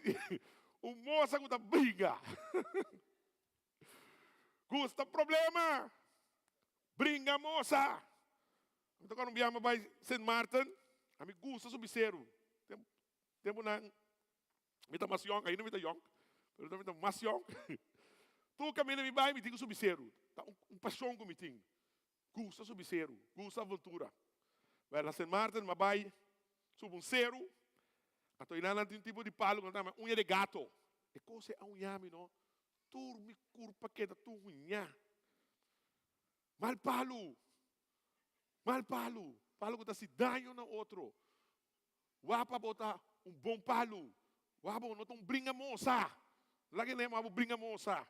un mosa ku ta bringa. Gusta problema. Bringa mosa. Mi ta cuando un biaha mi bai Sint Maarten, a mi gusta subi seru. Temponan mi ta mas yong, ainda mi ta yong, pero mi ta mas yong. Tur caminda mi bai mi tin cu subi seru. Ta un pasion cu mi tin. Gusta subi seru, gusta aventura. Well, na Sint Maarten mi a bai subi un seru, anto einan nan tin un tipo di palu cu nan ta yama uña de gato. E cos ei a uña mi no. Tur mi kurpa keda tur huñá. Mal palu! Mal palu! Palu ku ta hasi daño na otro. Wak pa bo ta un bon palu. Wak bo no ta un bringamosa. Laga e nema bo bringamosa.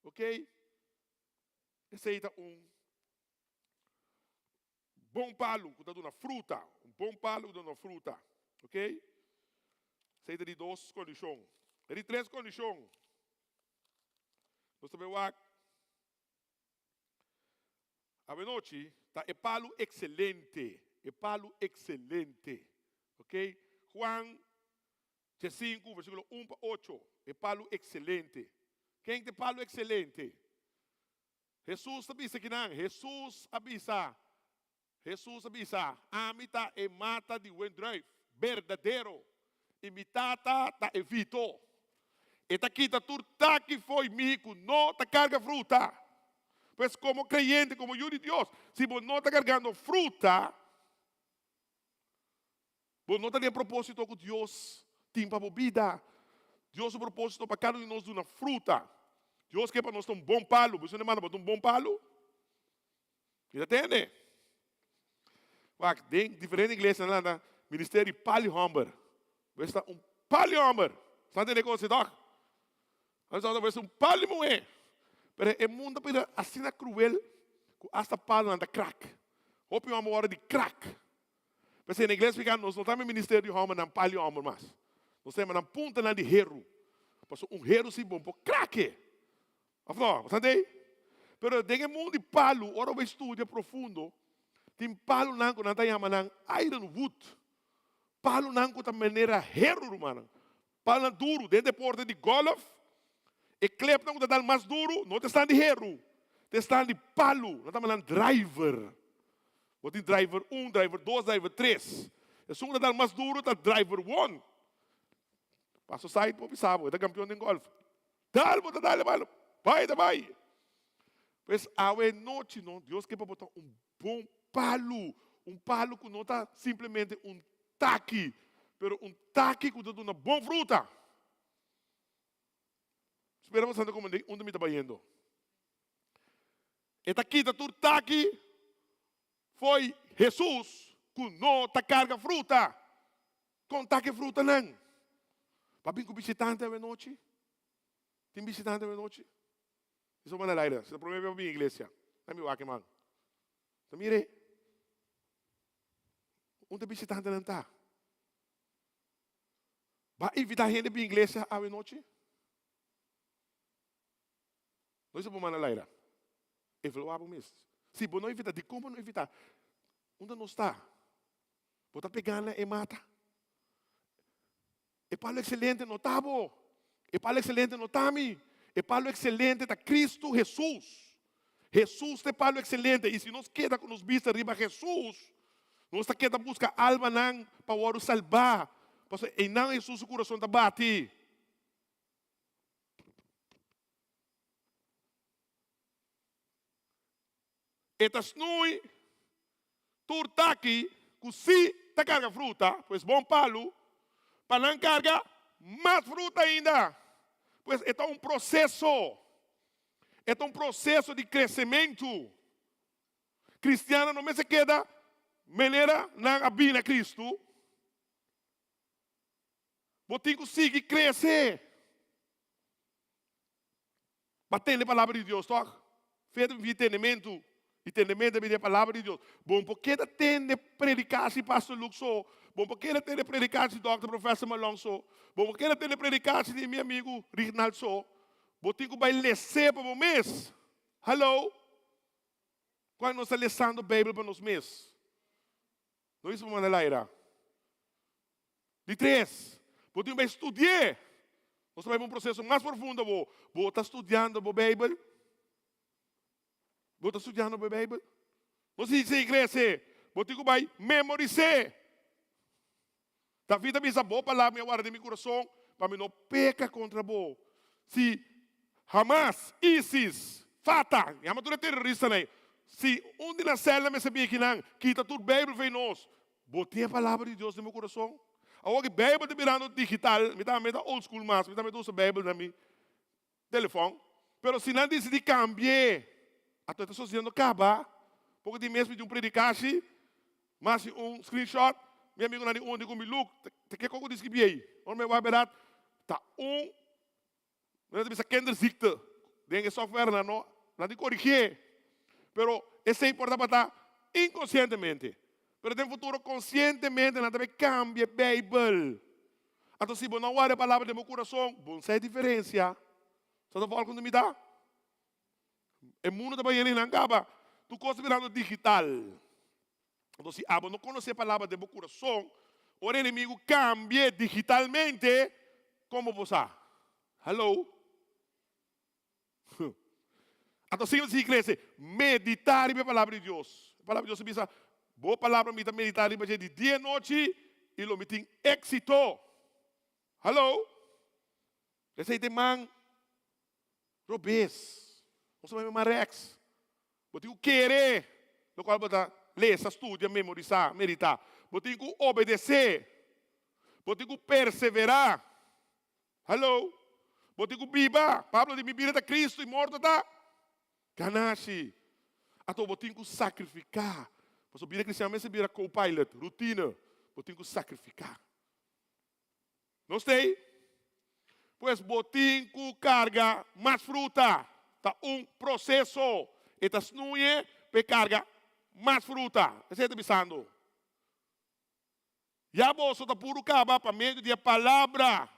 Ok? Esei ta un bon palu ku ta duna fruta. Un bon palu ku ta duna fruta. Ok? Esei ta di dos kondishon. E di tres kondishon. Nos ta bai wak. Awenochi ta e palu ekselente, e palu ekselente. Ok? Juan diesinku, versíkulo un pa ocho, e palu ekselente. Ken ta e palu ekselente? Hesus ta bisa kinan, Hesus a bisa, Hesus a bisa, Ami ta e mata di wendruif berdadero, i mi Tata ta e vito. E ta kita tur taki fo'i mi ku no ta karga fruta. Pues komo kreyente, komo yu di Dios, si bo no ta kargando fruta, bo no ta den e propósito ku Dios tin pa bo bida. Dios su propósito pa kada un di nos duna fruta. Dios ke pa nos ta un bon palu. Bo esnan manda bo ta un bon palu? Mi ta tende. Wak, den diferente iglesianan lanta ministerio di pali homber. Bo esta un pali homber. Sa tende kosi toch? Bo esta un pali muhé. Pero e mundo a bira asina cruel ku hasta palonan ta krak. Hopi homber wòrdu di krak. P'esei na iglesia afrikano nos no ta ministerio di hombernan pali homber mas. Nos ta yama nan puntanan di heru. Pasobra un heru si bon por krake. Of no? Bo sa tei? Pero den e mundu di palu, ora bo bai studia profundo, tin palunan ku nan ta yama nan iron wood. Palunan ku ta manera heru, rumannan. Palunan duru. Den deporte di gòlf, e klepnan ku ta dal mas duru no ta esnan di heru, ta esnan di palu. Nan ta yama nan driver. Bo tin driver un, driver dos, driver tres. Esun ku ta dal mas duru ta driver one. Paso Said por bisa bo, e ta kampion den gòlf. Dal bo ta dal e bal, bai ta bai. Pues awe nochi no, Dios ke pa bo ta un bon palu, un palu ku no ta simplemente un taki, pero un taki ku ta duna bon fruta. Spera bo santa komprendé unda mi ta bayendo. E ta kita tur taki fo'i Hesus ku no ta karga fruta. Kon ta ke frutanan? Pa bin ku bishitante awenochi? Tin bishitante awenochi? Esou manda laira, si ta prome bes pa bin iglesia. Na mi wak e man. Ta mire. Unda bishitantenan ta? Ba invita hende bin iglesia awenochi? No esei bo manda laira. Evaluá bo mes. Si bo no invitá, dikon bo no invitá? Unda nos ta? Bo ta pegá na e mata? E palo ekselente no ta bo. E palo ekselente no ta mi. E palo ekselente ta Kristu Hesus. Hesus ta e palo ekselente. I si nos keda ku nos bista riba Hesus, nos ta keda buska almanan pa wòrdu salbá. Pasobra einan Hesus su kurason ta bati. E ta snui tur taki ku si ta karga fruta, pues bon palu, pa nan karga mas fruta ainda. Pues e ta un proseso. E ta un proseso di kresementu. Kristiannan no mester keda manera nan a bini na Kristu. Bo tin ku sigui krese. Bo a tende palabra di Dios, tòg? Fe ta bini di tendementu, i tendementu ta bini di e palabra di Dios. Bo no por keda tende predikashi di Pastor Luke so. Bo no por keda tende predikashi di Dòkter Professor Malone so. Bo no por keda tende predikashi di mi amigu Rignald so. Bo tin ku bai les'é pa bo mes. Hallo? Kuando nos ta lesando Beibel pa nos mes? No bisa bo manda laira. Di tres, bo tin ku bai studi'é. Nos ta bai pa un proseso mas profundo bo. Bo ta studiando bo Beibel? Bo ta studiando bo Beibel? No si si iglesia, bo tin ku bai memoris'é. David a bisa, Bo palabra mi a warda den mi kurason pa mi no peka kontra bo. Si Hamas, ISIS, Fatah, yama tur e teroristanan ei, si un di nan sèlnan mester bin akinan, kita tur Beibel for nos. Bo tin e palabra di Dios den bo kurason? Awor ki Beibel ta birando digital, mi tambe ta old school mas, mi tambe ta usa Beibel na mi telefòn. Pero si nan disidí kambi'é, ato e ta sosiendo kaba. Poko di mes mi tin un predikashi. M'a hasi un screenshot, mi amigunan di un di ku mi, Look, ta ke koko di skibi ei? Ora mi wak bèrdat, ta un, mi ta bisa kinderziekte den e software nan no, nan tin korigié. Pero esei por tabata inkonsientemente. Pero den futuro konsientemente nan ta bai kambia e Beibel. Anto si bo no warda e palabra den bo kurason, bo no sa e diferensia. Sa ta vòlkende mi ta? E mundu ta bai nan kaba. Tur kos ta birando digital. Anto si abo no konosé e palabra den bo kurason, ora e enemigu kambi'é digitalmente, kon bo por sa? Hallo? Anto asina ta sigui krese. Meditá riba e palabra di Dios. E palabra di Dios ta bisa, Bo palabra mi ta meditá riba dje di dia i nochi, i lo mi tin éksito. Hallo? Esei ta e man robes. Nos ta bai man rèks. Bo tin ku kere lokual bo ta lesa, studia, memorisá, meditá. Bo tin ku obedesé. Bo tin ku perseverá. Hallo. Bo tin ku biba. Pablo di, Mi bida ta Kristu i morto ta ganashi. Anto bo tin ku sakrifiká. Pasobra bida kristian mester bira co-pilot, rutina. Bo tin ku sakrifiká. Nos t'ei? Pues bo tin ku karga mas fruta. Ta un proseso. E ta snuye pa e karga mas fruta. Esei e ta bisando. Ya boso ta puru kaba pa medio di e palabra.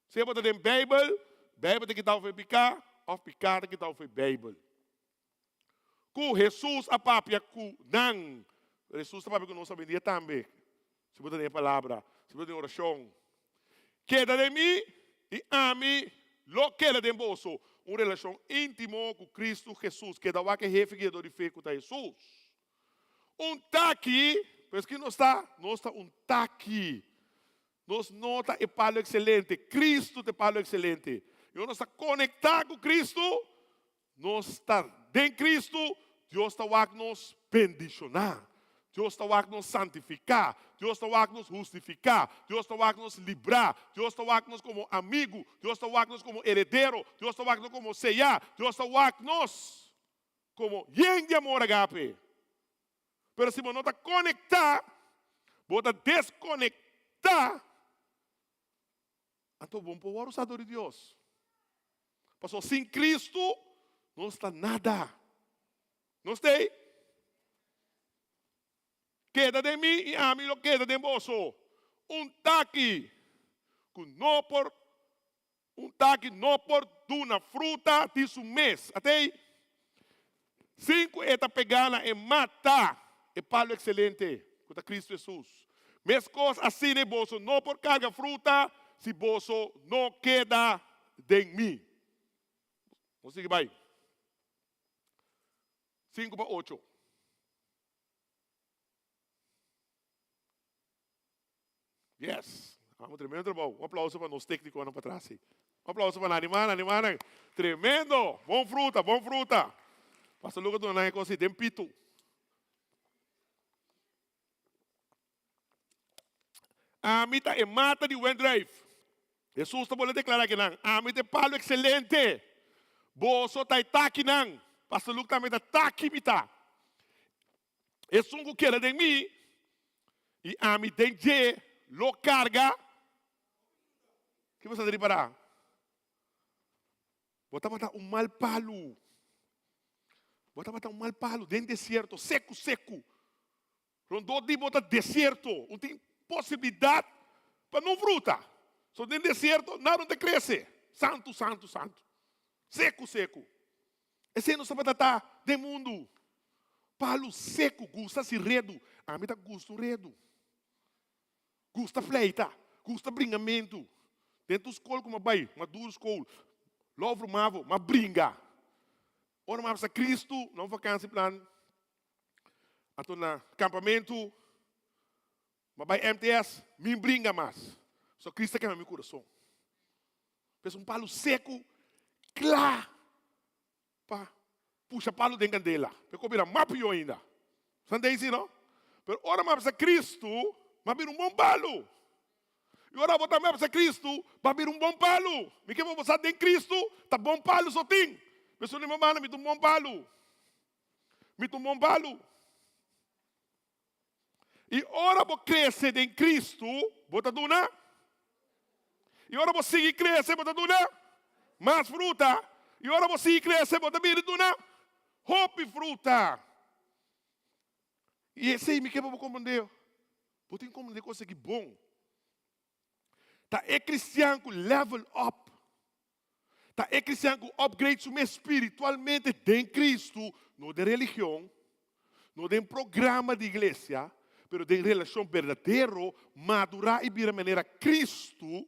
Sea bo ta den Beibel, Beibel ta kita bo for e piká, òf piká ta kita bo for e Beibel. Ku Hesus a papia ku nan. Hesus ta papia ku nos awendia tambe. Si bo ta den e palabra, si bo ta den orashon. Keda den mi i ami lo keda den boso. Un relashon íntimo ku Kristu Hesus. Keda wak e hefe guiador di fe ku ta Hesus. Un taki, pues ki nos ta? Nos ta un taki. Nos no ta e palo ekselente, Kristu ta e palo ekselente. I ora nos ta konektá ku Kristu, Nos ta den Cristo, Dios ta wak nos bendiciona, Dios ta wak nos santifica, Dios ta wak nos hustifica, Dios ta wak nos libra, Dios ta wak nos como amigo, Dios ta wak nos como heredero, Dios ta wak nos como seya, Dios ta wak nos como yen di amor agape. Pero si bo no ta conecta, bo ta desconecta. Anto bo no por wòrdu usá dor di Dios. Pasobra sin Kristu nos ta nada. Nos ta ei. Keda den mi i ami lo keda den boso. Un taki ku no por un taki no por duna fruta di su mes. Ata ei. Sin ku e ta pegá na e mata, e palu ekselente, ku ta Kristu Hesus. Meskos asina boso no por karga fruta si boso no keda den mi. Nos sigui bai. Sinku pa ocho. Yes. Amo tremendo trabou. Un aplauso pa nos técniconan patras ei. Un aplauso pa nan. Animá nan, animá nan. Tremendo. Bon fruta, bon fruta. Pastor Lucas duna nan e cos ei den pitu. Ami ta e mata di wendruif. Hesus ta bolbe deklará ke nan, Ami ta e palu ekselente, boso ta e takinan. Pastor Luke tambe ta taki mi ta. Esun ku keda den mi i ami den dje lo karga. Ki bo sa ta ripará? Bo tabata un mal palu. Bo tabata un mal palu den desierto, seku seku. Rondó di bo ta desierto, no tin posibilidat pa no fruta. So den desierto nada no ta krese. Santu, santu, santu. Seku, seku. Esei nos tabata ta den mundu. Palu seku gusta si redu. Ami ta gusta un redu. Gusta pleita, gusta bringamentu. Den tur skol ku mi a bai, mi a duru skol, Lovro Mavo, mi a bringa. Ora mi a bisa Kristu na un vakansi plan, anto na kampamentu, mi a bai MTS, mi bringa mas. So Kristu a kema mi kurason. P'es un palu seku, kla pa pusha palu den kandela, pa e por bira mas pió ainda. San Daisy, no? Pero ora mi a bisa Kristu, mi a bira un bon palu. I ora bo tambe a bisa Kristu, bo a bira un bon palu. Mi ke pa bo sa den Kristu ta bon palu so tin. Pasobra di mi banda mi ta un bon palu. Mi ta un bon palu. I ora bo krese den Kristu, bo ta duna. I ora bo sigui krese, bo ta duna mas fruta. I ora bo sigui krese, bo ta bira duna hopi fruta. I esei mi ke pa bo komprendé. Bo tin komprendé kos aki bon. Ta e kristian ku level up. Ta e kristian ku upgrade su mes spiritualmente den Kristu, no den religion, no den programa di iglesia, pero den relashon berdadero, madurá i bira manera Kristu.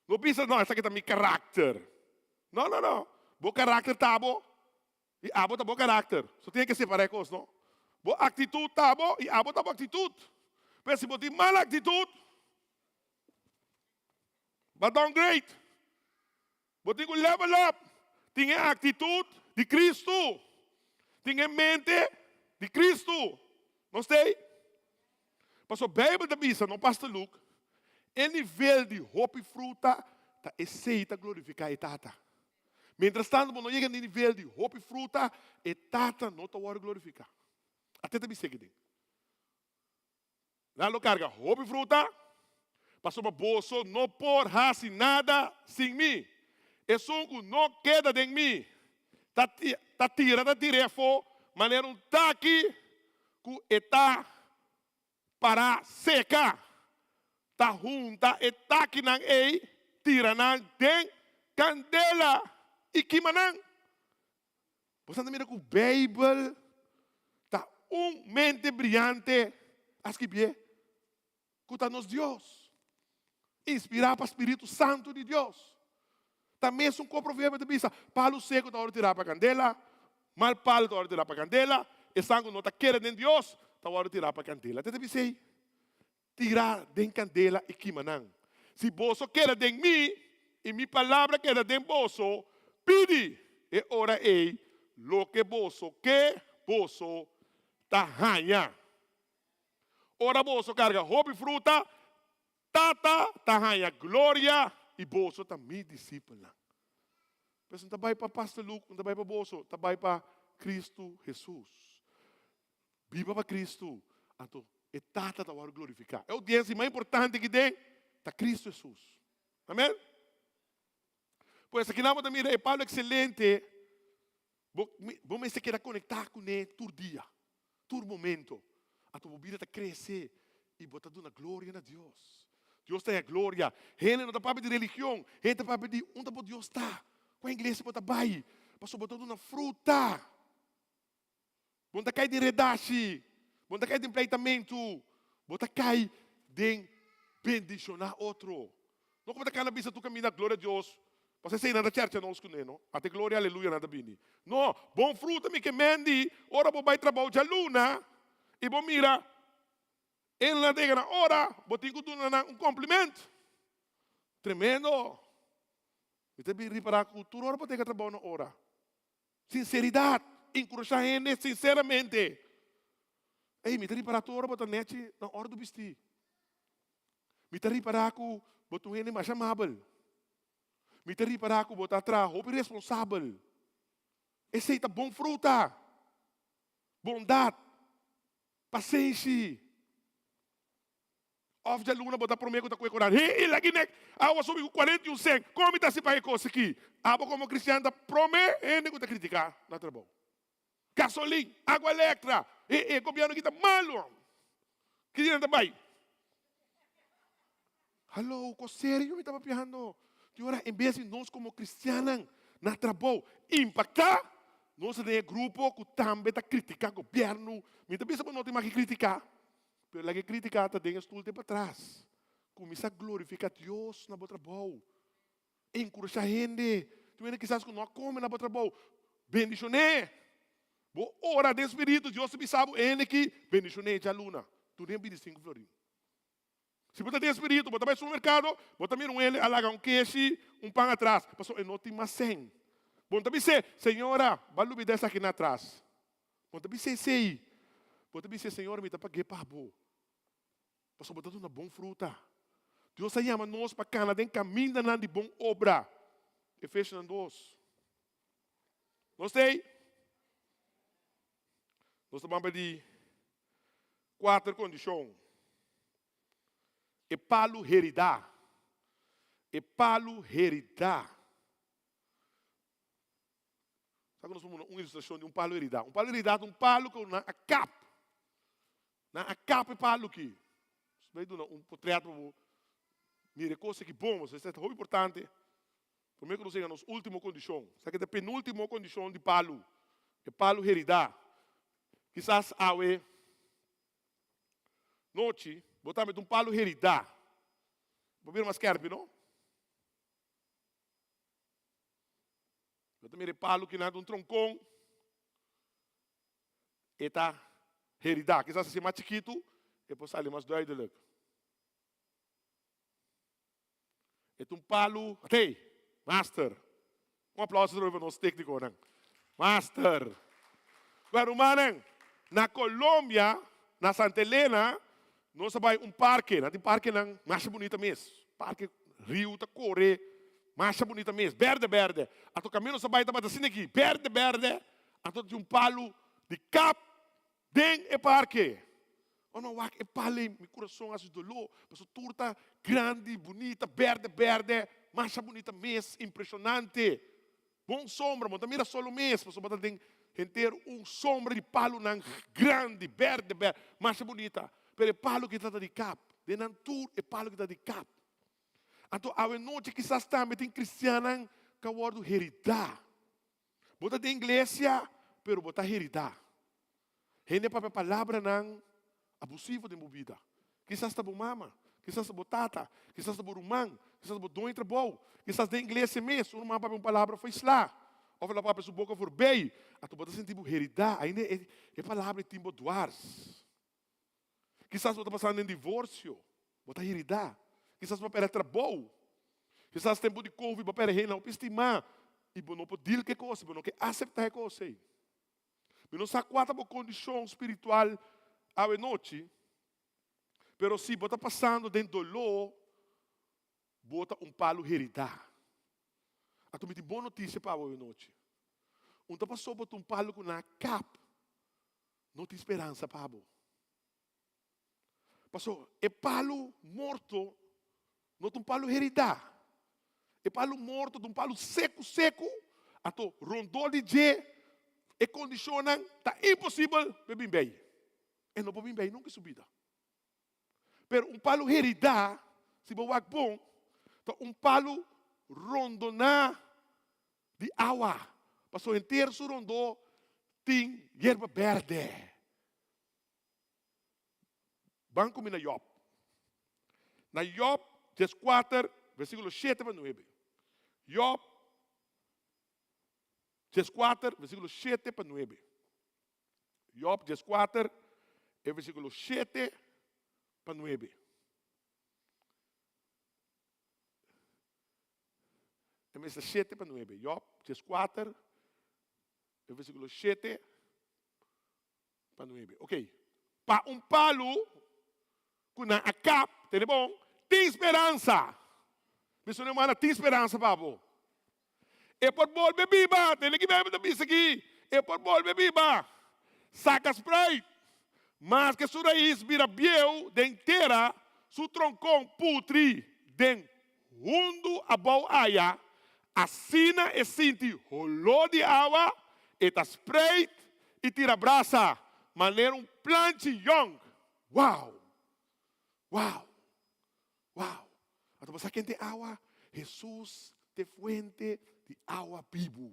No bisa, no, esaki ta mi karakter. No, no, no. Bo karakter ta bo i abo ta bo karakter. So tin ke separá e kos, no? Bo aktitut ta bo i abo ta bo aktitut. Pero si bo tin mal aktitut, Ba downgrade. Bo tin ku level up. Tin e aktitut di Kristu. Tin e mente di Kristu. No stay? Pasobra Beibel ta bisa, no Pastor Luke, e nivel di hopi fruta ta esei ta glorifiká e Tata. Mientras tanto bo no yega na e nivel di hopi fruta, e Tata no ta wòrdu glorifiká. Ate ta bisa aki den. Nan lo karga hopi fruta, pasobra boso no por hasi nada sin mi. Esun ku no keda den mi ta ta tira ta tir'é afó manera un taki ku e ta pará seka. Ta hunta e takinan ei, tira nan den kandela i kima nan. Bo ta mira ku Beibel ta un mente briante a skibié ku ta nos Dios, inspirá pa spiritu santu di Dios. Ta mesun ku proverbio ta bisa, Palu seku ta wòrdu tirá pa kandela, mal palu ta wòrdu tirá pa kandela, esnan ku no ta kere den Dios ta wòrdu tirá pa kandela. Te ta bisa ei, Tira den kandela i kima nan. Si boso keda den mi i mi palabra keda den boso, pidi e ora ei loke boso ke, boso ta haña. Ora boso karga hopi fruta, Tata ta haña gloria i boso ta mi disipelnan. Pues no ta bai pa Pastor Luke, no ta bai pa boso, ta bai pa Kristu Hesus. Biba pa Kristu, anto e Tata ta wòrdu glorifiká. E oudiensia mas importante aki den ta Kristu Hesus. Amen? Pues aki nan bo ta mira e Pablo ekselente, bo bo mester keda konektá kuné tur dia, tur momento. Anto bo bida ta krese i bo ta duna gloria na Dios. Dios ta haña gloria. Hende no ta papia di religion, hende ta papia di unda bo Dios ta, kua iglesia bo ta bai, pasobra bo ta duna fruta. Bo no ta kai den redashi, bo no ta kai den pleitamentu, bo ta kai den bendishoná otro. No ku bo ta kana bisa tur kaminda gloria a Dios, pasobra esei nan ta chèrchè nos kuné no, ate gloria aleluya nan ta bini. No, bon fruta mi ke mendi ora bo bai trabou djaluna i bo mira e nan ta yega na ora, bo tin ku duna nan un kompliment. Tremendo! Mi ta bin ripará ku tur ora bo ta yega trabou na ora. Sinseridat, enkurashá hende sinseramente. Ey, mi ta ripará tur ora bo ta nechi na òrdu bistí. Mi ta ripará ku bo ta un hende masha amabel. Mi ta ripará ku bo ta traha hopi responsabel. Esei ta bon fruta. Bondat, pasenshi. Of djaluna bo ta prome ku ta kue koran. He i laki nek awa subi ku 41 sen. Kon mi ta hasi pa e kos aki? Abo komo kristian ta prome hende ku ta kritika na trabou. Gasolin, agua elektra, e e gobièrnu aki ta malu. Ki dia nan ta bai? Hallo, kos serio mi ta papiando. Tin ora en bes di nos komo kristiannan na trabou impaktá, nos ta den e grupo ku tambe ta kritika gobièrnu. Mi ta bisa bo no tin mas ke kritika. Pero laga e critica ta den e stoel te patras. Cuminsa glorifica Dios na bo trabou. Encurasha hende. Tin hende kisas cu no a come na bo trabou. Bendicion'é. Bo ora den spiritu, Dios ta bisa bo, e hende aki, bendicion'é djaluna. Dun'é 25 florin. Si bo ta den spiritu, bo ta bai supermercado, bo ta mira un hende a laga un keshi, un pan atras, pasobra e no tin mas cen. Bo no ta bis'é, Señora, bo a lubida esaki na atras. Bo ta bisa esei, bo ta bisa, Señor, mi ta pag'é pa bo, pasobra bo ta duna bon fruta. Dios a yama nos pa kana den kamindanan di bon obra. Efesionan dos. Nos ta ei? Nos ta ban pa di. Kuater kondishon. E palu heridá. E palu heridá. Sa ku nos por muna un ilustrashon di un palu heridá. Un palu heridá ta un palu ku nan a kap. Nan a kap e palu aki. Nos bai duna un potret pa bo mira e kos aki bon, pasobra esei ta hopi importante. Promé ku nos yega nos último kondishon. Esaki ta e penúltimo kondishon di palu. E palu heridá. Kisas awe nochi bo tambe ta un palu heridá. Bo bira mas skèrpi, no? Bo ta mira e palu kinan ta un tronkon. E ta heridá. Kisas si e mas chikitu, e por sali mas duidelijk. E ta un palu, hey, master. Un aplauso atrobe pa nos técniconan. Master. Bueno, rumannan, na Colombia, na Santa Elena, nos a bai un parke. Nan tin parkenan masha bunita mes. Parke, riu ta kore, masha bunita mes, berde berde. Anto kaminda nos a bai tabata asina aki, berde berde. Anto tin un palu di kap Den e parke. Oh no, wak e pal ei, mi kurason hasi doló, pasobra tur ta grandi, bunita, bèrdè bèrdè, masha bunita mes, impreshonante. Bon sombra, bo ta mira solo mes, pasobra bo ta den henter un sombra di palunan grandi, bèrdè bèrdè, masha bunita. Pero e palu ki ta ta di kap, den nan tur e palu ki ta di kap. Anto awe nochi kisas tambe tin kristiannan ku a wòrdu heridá. Bo ta den iglesia, pero bo ta heridá. Hende papia palabranan abusivo den bo bida. Kisas ta bo mama, kisas ta bo tata, kisas ta bo ruman, kisas ta bo doño di trabou, kisas den iglesia mes un ruman papia un palabra foi sla of el a papia su boka forbei. Anto bo ta sinti bo heridá. Ainda e palabra ei tin bo dwars. Kisas bo ta pasando den divorsio, bo ta heridá. Kisas bo a pèrdè trabou. Kisas tempu di covid bo a pèrdè hende hopi stimá i bo no por deal ku e kos, bo no ke aseptá e kos ei. Mi no sa kua ta bo kondishon spiritual awe nochi, pero si bo ta pasando den doló, bo ta un palu heridá. Anto mi tin bon notisia pa bo awe nochi. Un ta pasó bo ta un palu ku nan a kap. No tin speransa pa bo. Paso e palu morto no ta un palu heridá. E palu morto ta un palu seku seku, anto rondó di dje e kondishonnan ta imposibel pa e bin bei. E no por bin bei nunka su bida. Pero un palu heridá, si bo wak bon, ta un palu rondoná di awa, pasobra henter su rondó tin yerba bèrdè. Ban ku mi na Yòb. Na Yòb dieskuater, versíkulo shete pa nuebe. Yòb dieskuater, versíkulo shete pa nuebe. Yòb dieskuater, e versíkulo shete pa nuebe. E mester shete pa nuebe. Job dieskuater, e versíkulo shete pa nuebe. Ok. Pa un palu ku nan a kap, tende bon, tin speransa. Mi su hermana, tin speransa pa bo. E por bolbe biba. Tende ki Bijbel ta bisa aki. E por bolbe biba. Saka spruit. Maske su rais bira bieu den tera, su tronkon putri den Hundu abou aya, asina e sinti holó di awa, e ta spreit i tira brasa manera un planchi yong. Wow! Wow! Wow! Anto bo sa ken ta e awa? Hesus ta e fuente di awa bibu.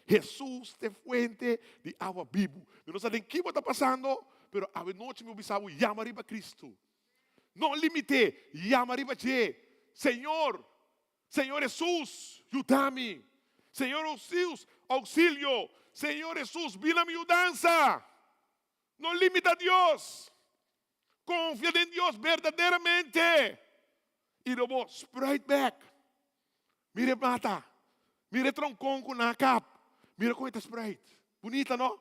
Hesus ta e fuente di awa bibu. Mi no sa den ki bo ta pasando, pero awe nochi mi bo bisa bo yama riba Kristu. No limité, yama riba dje, Señor, Señor Hesus, yuda mi. Señor Hesus, auxilio. Señor Hesus, bini na mi yudansa. No limita Dios. Confia den Dios berdaderamente i lo bo spruit bek. Mira e mata, mira e troncon cu nan a kap, mira con e ta spruit. Bunita, no?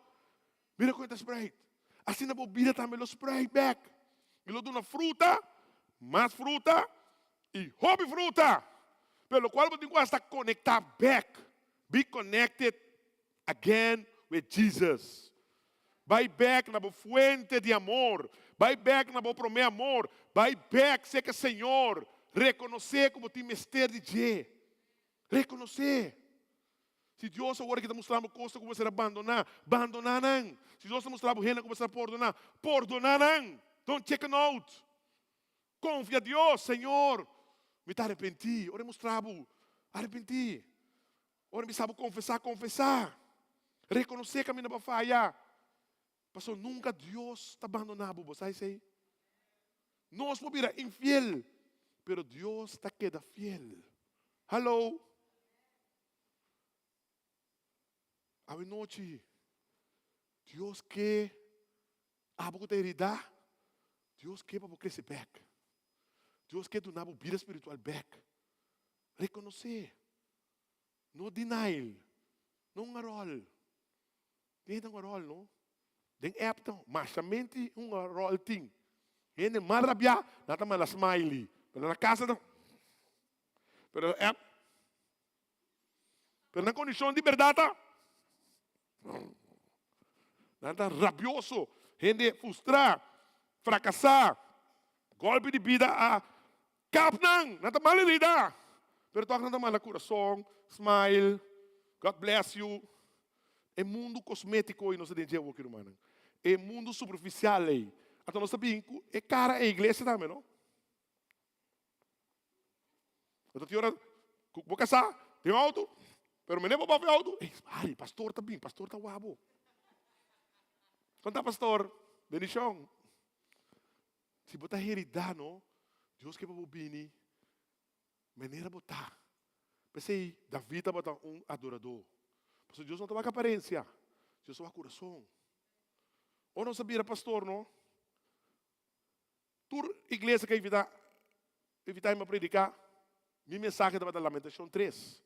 Mira con e ta spruit. Asina bo bida tambe lo spruit bek. I lo duna fruta, mas fruta i hopi fruta. Pero locual bo tin cu hasta conecta bek. Be connected again with Jesus. Bai bek na bo fuente di amor. Bai bek na bo promé amor. Bai bek serka Señor. Rekonosé ku bo tin mester di dje. Rekonosé. Si Dios awor aki ta mustra bo kosnan ku bo mester a bandoná, bandoná nan. Si Dios ta mustra bo hendenan ku bo mester a pordoná, pordoná nan. Don't chicken out. Konfia Dios, Señor, mi ta arepentí. Ora e mustra bo, arepentí. Ora mi sa bo konfesá, konfesá. Rekonosé kaminda bo a faya. Pasobra nunka Dios ta bandoná bo, bo sa esei? Nos por bira infiel, pero Dios ta keda fiel. Hallo! Awe nochi, Dios ke abo ku ta heridá, Dios ke pa bo krese bèk. Dios ke duna bo bida spiritual bèk. Rekonosé. No denial. No un ròl. Tin hende un ròl, no? Den app ta mashamenti un ròl tin. Hende mal rabiá, nan ta manda smiley. Pero na kasa ta. Pero app. Pero nan kondishon di bèrdat ta. Nan ta rabioso, hende frustrá, frakasá. Gòlpi di bida a kap nan. Nan ta mal herida. Pero tòg nan ta manda kurason, smile, God bless you. E mundu kosmétiko ei nos ta den dje awoki, rumannan. E mundu superfisial ei. Anto nos ta bin ku e kara e iglesia tambe, no? Bo ta tin ora ku bo kasá den outo, pero mene bo baf e outo, ey, ay, pastor ta bin, pastor ta wak bo. Kon ta pastor? Bendishon. Si bo ta heridá no, Dios ke pa bo bini manera bo ta. P'esei David tabata un adoradó. Pasobra Dios no ta wak aparensia, Dios ta wak kurason. Ora nos a bira pastor no, Tur iglesia ku a invitá invitá mi pa prediká, mi mensahe tabata Lamentashon tres.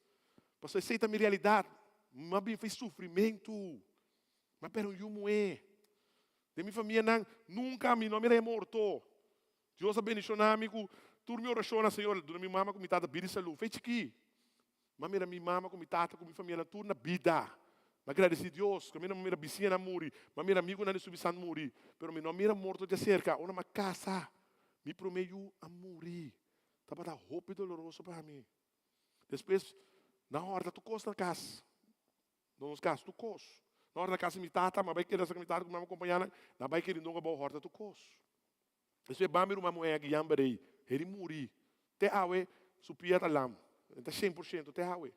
Pasobra esei ta mi realidat. Mi a bin for e sufrimentu. Mi a pèrdè un yu muhé. Den mi famianan nunka mi no a mira e morto. Dios a bendishoná mi ku tur mi orashonnan, Señor, duna mi mama ku mi tata bida i salú. Fe chikí. Mi a mira mi mama ku mi tata ku mi famianan tur na bida. Mi a gradisí Dios. Kaminda mi a mira bisiñanan muri, mi a mira amigunan di Subisan muri, pero mi no a mira morto djaserka. Ora mi a kasa, mi promé yu a muri. Tabata hopi doloroso pa mi. Despues, nan hòrta tur kos na kas, na nos kas, tur kos. Nan hòrta na kas di mi tata, mi a bai keda sa ku mi tata ku mi mama kompañá nan, nan a bai keda Indongo abou hòrta tur kos. Despues ban mi ruman muhé aki yamba rei, heri muri. Te awe su pia ta lam. E ta 100% te awe.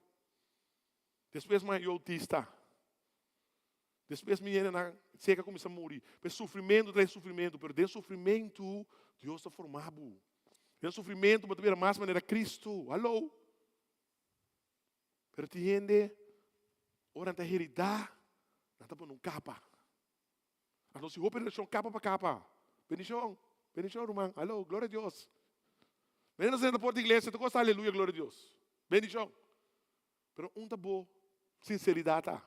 Despues mi haña autista. Despues mi hendenan seka kuminsá muri. Pues sufrimentu trae sufrimentu, pero den sufrimentu Dios ta forma bo. Den sufrimentu bo ta bira mas manera Cristo. Hallo! Pero tin hende ora nan ta heridá, nan ta pone un kapa. Anto si hopi relashon kapa pa kapa. Bendishon, bendishon ruman. Hallo, gloria a Dios. Mene nos entra porta iglesia, ta kosta aleluya, gloria a Dios. Bendishon. Pero un ta bo sinseridat ta?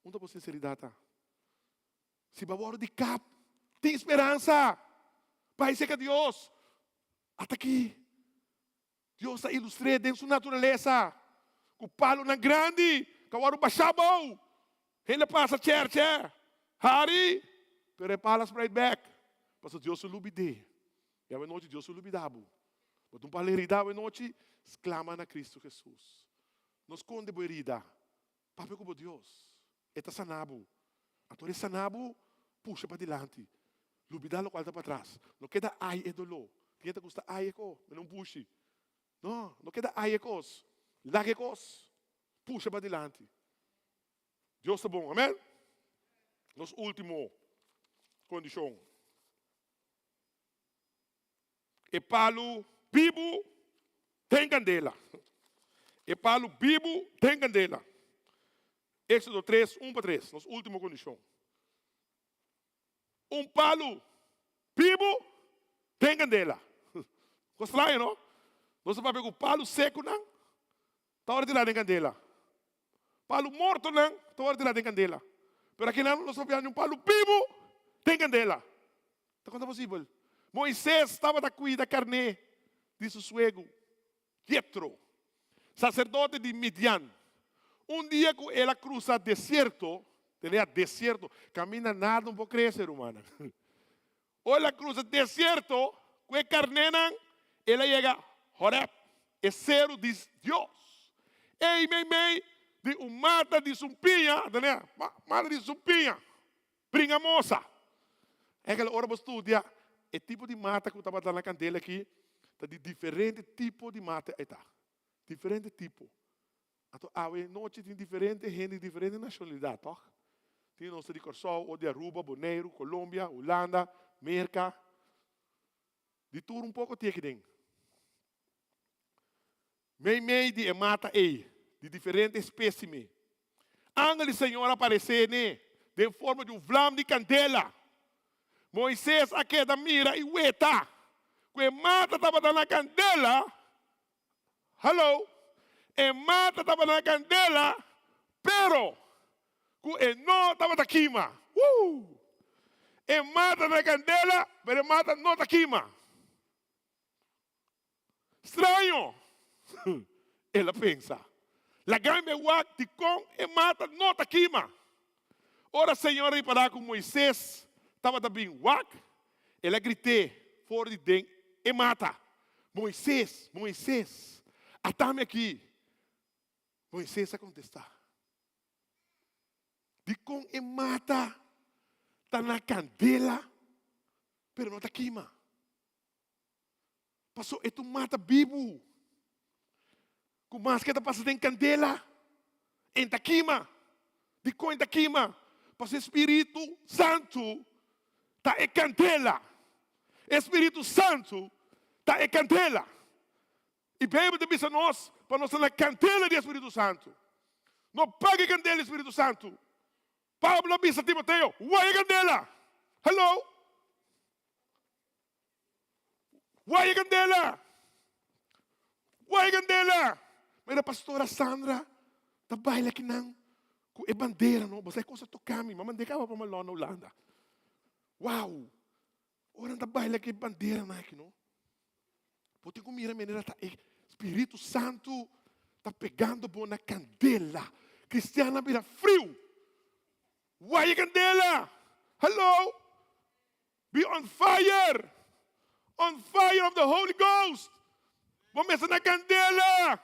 Un ta bo sinseridat ta? Si bo a wòrdu di kap, tin speransa. Bai serka Dios. Ata aki. Dios a ilustr'é den su naturalesa ku palunan grandi ku a wòrdu bashá abou. Hende pasa chèrchè, hari, pero e palu a spreit bèk, pasobra Dios a lubid'é. I awenochi Dios a lubidá bo. Bo ta un palu heridá awenochi? Sklama na Kristu Hesus. No skonde bo herida. Papia ku bo Dios. E ta sana bo. Anto ora e sana bo, pusha padilanti. Lubida lokual ta patras. No keda ai e doló. Tin hende ta gusta ai e ko, mira un pushi. No, no keda ai e kos. Laga e kos. Pusha padilanti. Dios ta bon. Amen. Nos ultimo kondishon. E palu bibu den kandela. E palu bibu den kandela. Éxodo 3, 1 pa 3, nos último kondishon. Un palu bibu den kandela. Kos straño, no? Nos ta papia ku palu sekunan ta ora tirá den kandela. Palu mortonan ta ora tirá den kandela. Pero akinan nos ta papia di un palu bibu den kandela. Ta kon ta posibel? Moises tabata kuida karné di su suegu, Jetro, saserdote di Midian. Un dia ku el a krusa desierto. Tenea desierto. Kaminda nada no por krese, rumannan. Ora el a krusa desierto ku e karnénan, el a yega Horeb, e seru di Dios. Ei meimei di un mata di sumpiña, tenea, mata di sumpiña, bringamosa. Ekel ora bo studia e tipo di mata ku tabata na kandela aki, ta di diferente tipo di mata e ta. Diferente tipo. Anto awe nochi tin diferente hende di diferente nashonalidat, tòg? Tin nos ta di Kòrsou, otro di Aruba, Boneiru, Colombia, Hulanda, Merka. Di tur un poko tin aki den. Meimei di e mata ei, di diferente espesime, angel di Señor a aparesé n'e den forma di un vlam di kandela. Moises a keda mira i weta ku e mata tabata na kandela. Hallo! E mata tabata na kandela, pero ku e no tabata kima. Woo! E mata na kandela, pero e mata no ta kima. Straño! El a pensa. Laga mi wak dikon e mata no ta kima. Ora Señor a ripará ku Moises tabata bin wak, el a grit'é for di den e mata, Moises, Moises, atami aki! Moises a kontestá, Dikon e mata ta na kandela, pero no ta kima? Paso e ta un mata bibu ku maske ta pasa den kandela, en ta kima. Dikon en ta kima? Paso e Spiritu Santu ta e kandela. E Spiritu Santu ta e kandela. I Beibel ta bisa nos pa nos ta na kandela di e Spiritu Santu. No paga e kandela di e Spiritu Santu. Pablo a bisa Timoteo, Waya e kandela! Hello! Waya candela! Waya candela! Mira pastora Sandra ta baila kinan ku e bandera no. Bo sa e cosa toca mi. Mama mand'e caba pa Malon na Hulanda. Wow! Ora nan ta baila ku e bandera nan aki no. Bo tin ku mira manera ta e Spiritu Santu ta pegando bo na candela. Cristiannan bira friu. Waya candela! Hello! Be on fire! On fire of the Holy Ghost! Bo mester na candela!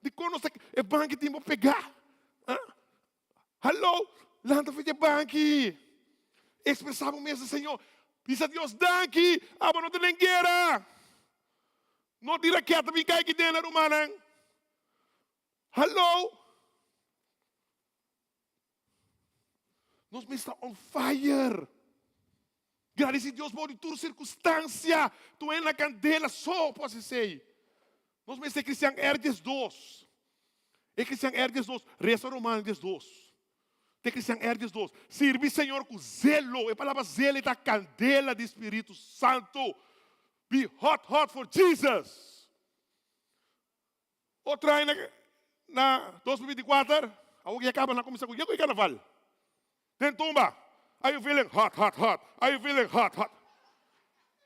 Dikon nos ta e banki tin bo pegá? Hallo! Lanta for di e banki! Expresá bo mes na Señor. Bisa Dios danki! Abo no ta den guera! No tin raketa bin kai aki den, rumannan. Hallo! Nos mester ta on fire. Gradisi Dios bou di tur sirkunstansia. Tu en na kandela so por hasi esei. Nos mester kristian R 12. E kristian R 12, resa Romano 12. Te kristian R 12. Sirbi Señor ku zelo. E palabra zelo ta kandela di Spiritu Santu. Be hot hot for Jesus. Otro aña na 2024, awor ya caba nan cuminsa cu yego y carnaval. Den tumba, are you feeling hot, hot, hot? Are you feeling hot, hot?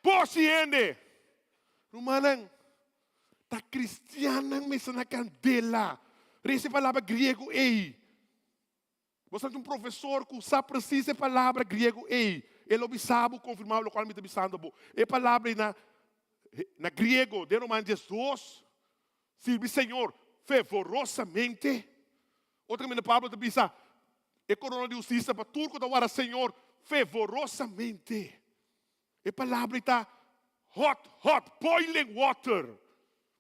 Boshi hende! Rumannan, ta cristiannan mester na candela. Reza e palabra griego ey. Bo sa un profesor ku sa presis e palabra griego ei, e lo bisa bo konfirmá lokual mi ta bisando bo. E palabra ei na na griego den Romanos 12, sirbi Señor fevorosamente. Otro kaminda Pablo ta bisa, e korona di hustisia pa tur ku ta warda Señor fevorosamente. E palabra ei ta hot, hot, boiling water.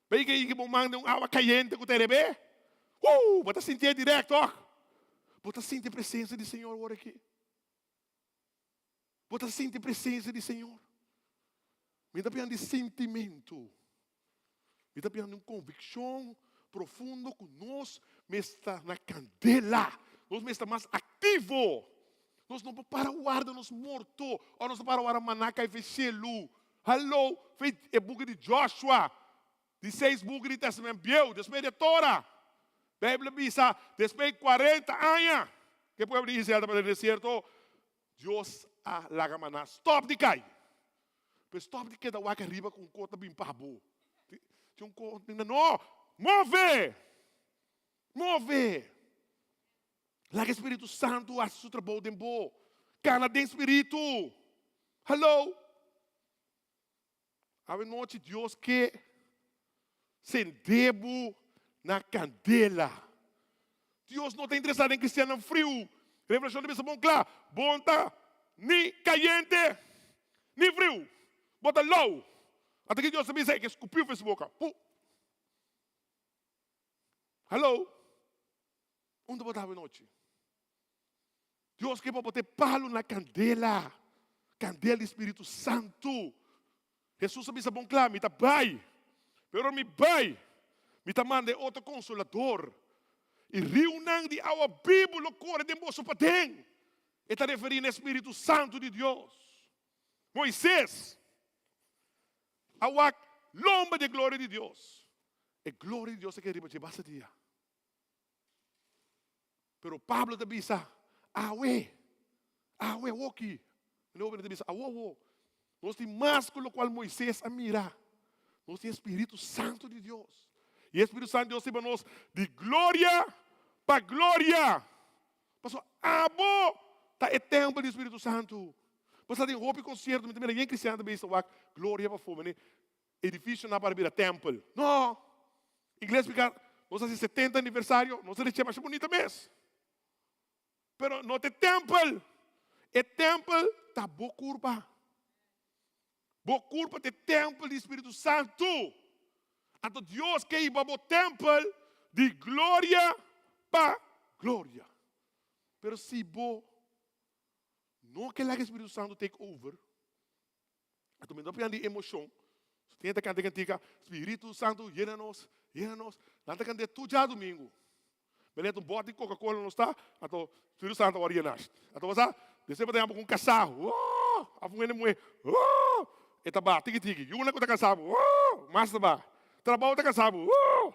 Bay ke yigi bo man den un awa kayente ku ta herebé? Woo! Bo ta sintié dirèkt, tòg? Bo ta sinti e presensia di Señor awor aki? Bo ta sinti e presensia di Señor? Mi ta pian di sintimentu. Mi ta pian di un konvikshon profundo ku nos mester ta na kandela. Nos mester ta mas aktivo. Nos no por para warda nos morto òf nos ta para warda maná kai fe shelu. Hallo, fe e buki di Joshua, di seis buki di Testament Bieu, despues di e Tora. Beibel a bisa, despues di kuarenta aña ku e pueblo di Israel tabata den desierto, Dios a laga maná stòp di kai. Pero stòp di keda wak ariba ku un kos ta bin pa bo. Tin un kos, no, move! Move! Laga e Spiritu Santu hasi su trabou den bo. Kana den Spiritu. Hallo. Awe nochi Dios ke sende bo na kandela. Dios no ta interesá den kristiannan friu. Revelashon ta bisa bon kla, Bo no ta ni kayente ni friu, bo ta lou. Ata ki Dios ta bisa, e ke skupiu for su boka. Pu! Hallo! Unda bo ta awe nochi? Dios ke pa bo te palu na kandela, kandela di Spiritu Santu. Hesus a bisa bon kla, mi ta bai, pero ora mi bai, mi ta manda e otro Konsolador, i riunan di awa bibu lo kore den boso paden. E ta referí na e Spiritu Santu di Dios. Moises a wak lomba di e gloria di Dios. E gloria di Dios a keda riba dje basta dia. Pero Pablo ta bisa, Awe, awe awoki. E hóbennan ta bisa, Awo, awo. Nos tin mas ku lokual Moises a mira. Nos tin e Spiritu Santu di Dios. I e Spiritu Santu di Dios ta hiba nos di gloria pa gloria. Pasobra abo ta e tèmpel di Spiritu Santu. Pasobra tin hopi konsierto, mi ta mira yen kristian ta bisa wak gloria pafó, mane Edificionan para bira tempel. No! Iglesia bika, nos hasi 70 aniversario, nos a rech'e masha bunita mes. Pero no ta e tempel. E tempel ta bo kurpa. Bo kurpa ta e tempel di Spiritu Santu. Anto Dios ke hiba bo tempel di gloria pa gloria. Pero si bo no ke laga e Spiritu Santu take over, Anto mi no pian di emocion. So tin ta canta cantica, Spiritu Santo yena nos, yena nos. Nan ta canta tur djadumingu. Mi leta un bot di Coca-Cola nos ta, anto Spiritu Santo awor yena. Anto bo sa, despues bo ta yama ku un kasá, oh, of un hende muhé, oh, e ta ba tiki tiki. Yunan ku ta kasá bo, oh, mas ta ba. Trabou ta kasá bo, oh,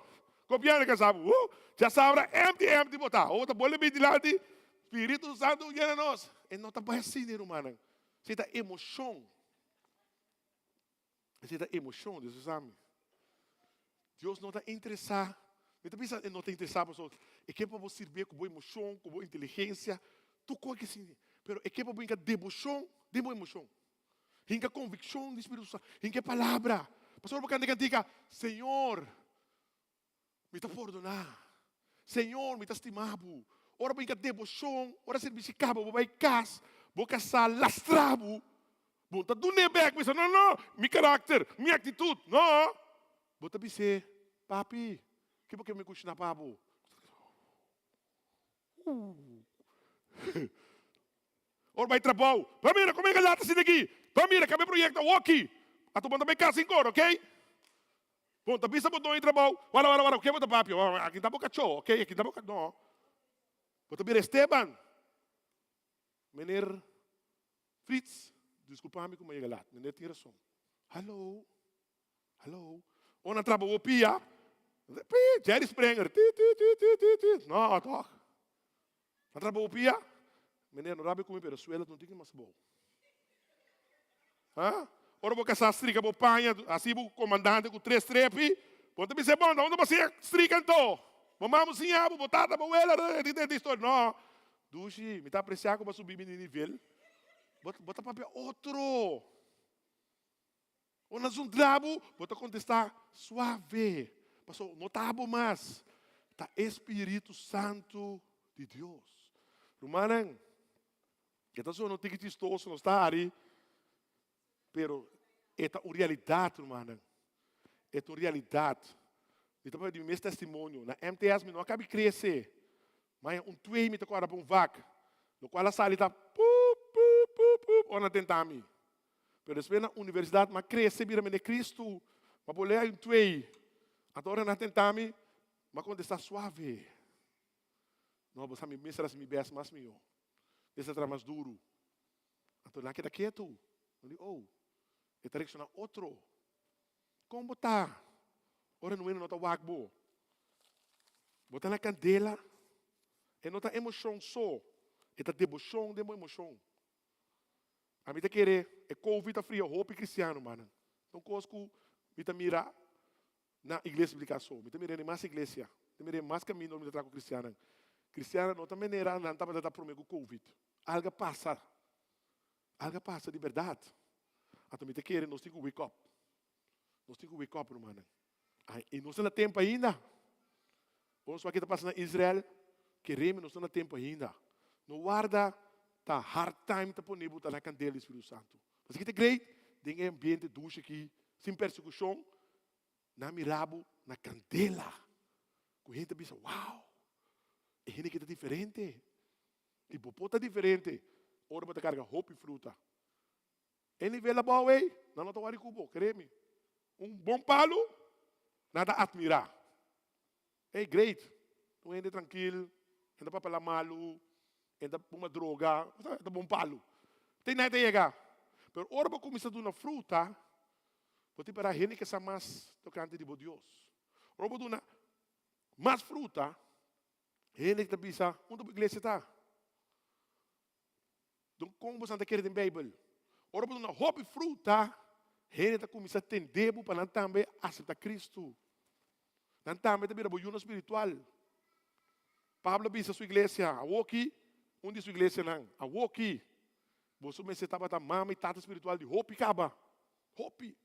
gobièrnu ta kasá bo, oh. Djasabra empty empty bo ta. Ora bo ta bolbe bin dilanti, Spiritu Santo yena nos. E no ta bai asina, rumannan. Esei ta emoshon. Esei ta emoshon, Dios sa mi. Dios no ta interesá. Mi ta bisa e no ta interesá pasobra e ke pa bo sirbié ku bo emoshon, ku bo inteligensia, tur kos ke asina. Pero e ke pa bo hinka deboshon den bo emoshon. Hinka konvikshon di Spiritu Santu, hinka e palabra. Pasobra bo kanta e kantika, Señor, Mi ta pordoná. Señor, mi ta stima bo. Ora bo hinka deboshon, ora sirbishi kaba, bo bai kas, bo kasá lastra bo, bo no ta dun'é bèk, bo bisa, no, no, mi karakter, mi aktitut, no. Bo ta bis'é, Papi, ke bo ke mi kushiná pa bo? Ora bai trabou, pa mira como e lata asina aki, pa mira caba e proyecto awoki, ato bo ta bai casa encora, ok? Bon, ta bisa bo doño di trabou, wara wara wara, ke bo ta papia? Aki ta bo cacho, ok, aki ta bo cacho, no. Bo ta bira Esteban, Meneer Fritz, disculpa mi cu mi a yega laat, meneer tin razon. Hallo, hallo, ora nan traba bo pia, pi, Jerry Springer, ti ti ti ti ti ti, no toch. Nan traba bo pia, meneer no rabia cu mi pero suelo no tin ki mas bou. Ha? Ora bo casá strika bo paña, haci bo comandante cu tres strepi, bo ta bisa bon, unda bo haci strika anto? Bo mama siña bo, bo tata, bo wela, di di historia. No, dushi, mi ta aprecia cu bo a subi mi di nivel. Bo bo ta papia otro. Ora nan zundra bo, bo ta contesta suave. Pasobra no ta abo mas, ta e Spiritu Santu di Dios. Rumannan, e ta sona un tiki chistoso, nos ta hari, pero e ta un realidat, rumannan. E ta un realidat. Mi ta papia di mi mes testimonio. Na MTS mi no a kabi krese. Maña un twee mi ta kòrda pa un vak, lokual a sali ta pup, pup, pup, pup, ora nan tenta mi. Pero despues na universidad m'a crece bira mende Cristo, m'a por lea un twee. Anto ora nan tenta mi, m'a contesta suave. No, bo sa mi mester haci mi best mas miho. Mester traha mas duro. Anto nan keda ketu. Nan di, oh, e ta reacciona otro. Con bo ta ora nueno no ta wak bo? Bo ta na candela? E no ta emocion so, e ta debocion den bo emocion. Ami ta kere e covid a fria hopi cristiano manan. Ta un cos cu mi ta mira na iglesia bíblica so. Mi ta mira den mas iglesia. Mi ta mira den mas caminda mi ta traha cu cristianan. Cristiannan no ta manera nan tabata ta prome cu Covid. Algo a pasa. Algo a pasa di berdad. Anto mi ta kere nos tin cu wake up. Nos tin cu wake up, rumannan. I nos ta na tempo ainda. Bo sa wak ta pasa na Israel? Keremi nos ta na tempo ainda. No warda ta hard time ta pone bo ta na kandela di Spiritu Santu. Pasobra ki ta great den e ambiente dushi aki, sin persekushon, nan mira bo na kandela. Ku hende ta bisa, wow, e hende aki ta diferente. I bo por ta diferente ora bo ta karga hopi fruta. E nivel abou ei, nan no ta wari ku bo, kere mi. Un bon palu, nan ta atmirá. Ey, great! Un hende trankil, e no ta papia la malu, e no ta fuma droga, e ta bon palu. Te nan ta yega. Pero ora bo kuminsá duna fruta, bo tin para hende ke sa mas tokante di bo Dios. Ora bo duna mas fruta, hende ta bisa, unda bo iglesia ta? Don kon boso ta kere den Beibel? Ora bo duna hopi fruta, hende ta kuminsá tende bo pa nan tambe aseptá Kristu. Nan tambe ta bira bo yunan spiritual. Pablo a bisa su iglesia, Awoki, un di su iglesianan, awoki, boso mester tabata mama i tata spiritual di hopi kaba. Hopi.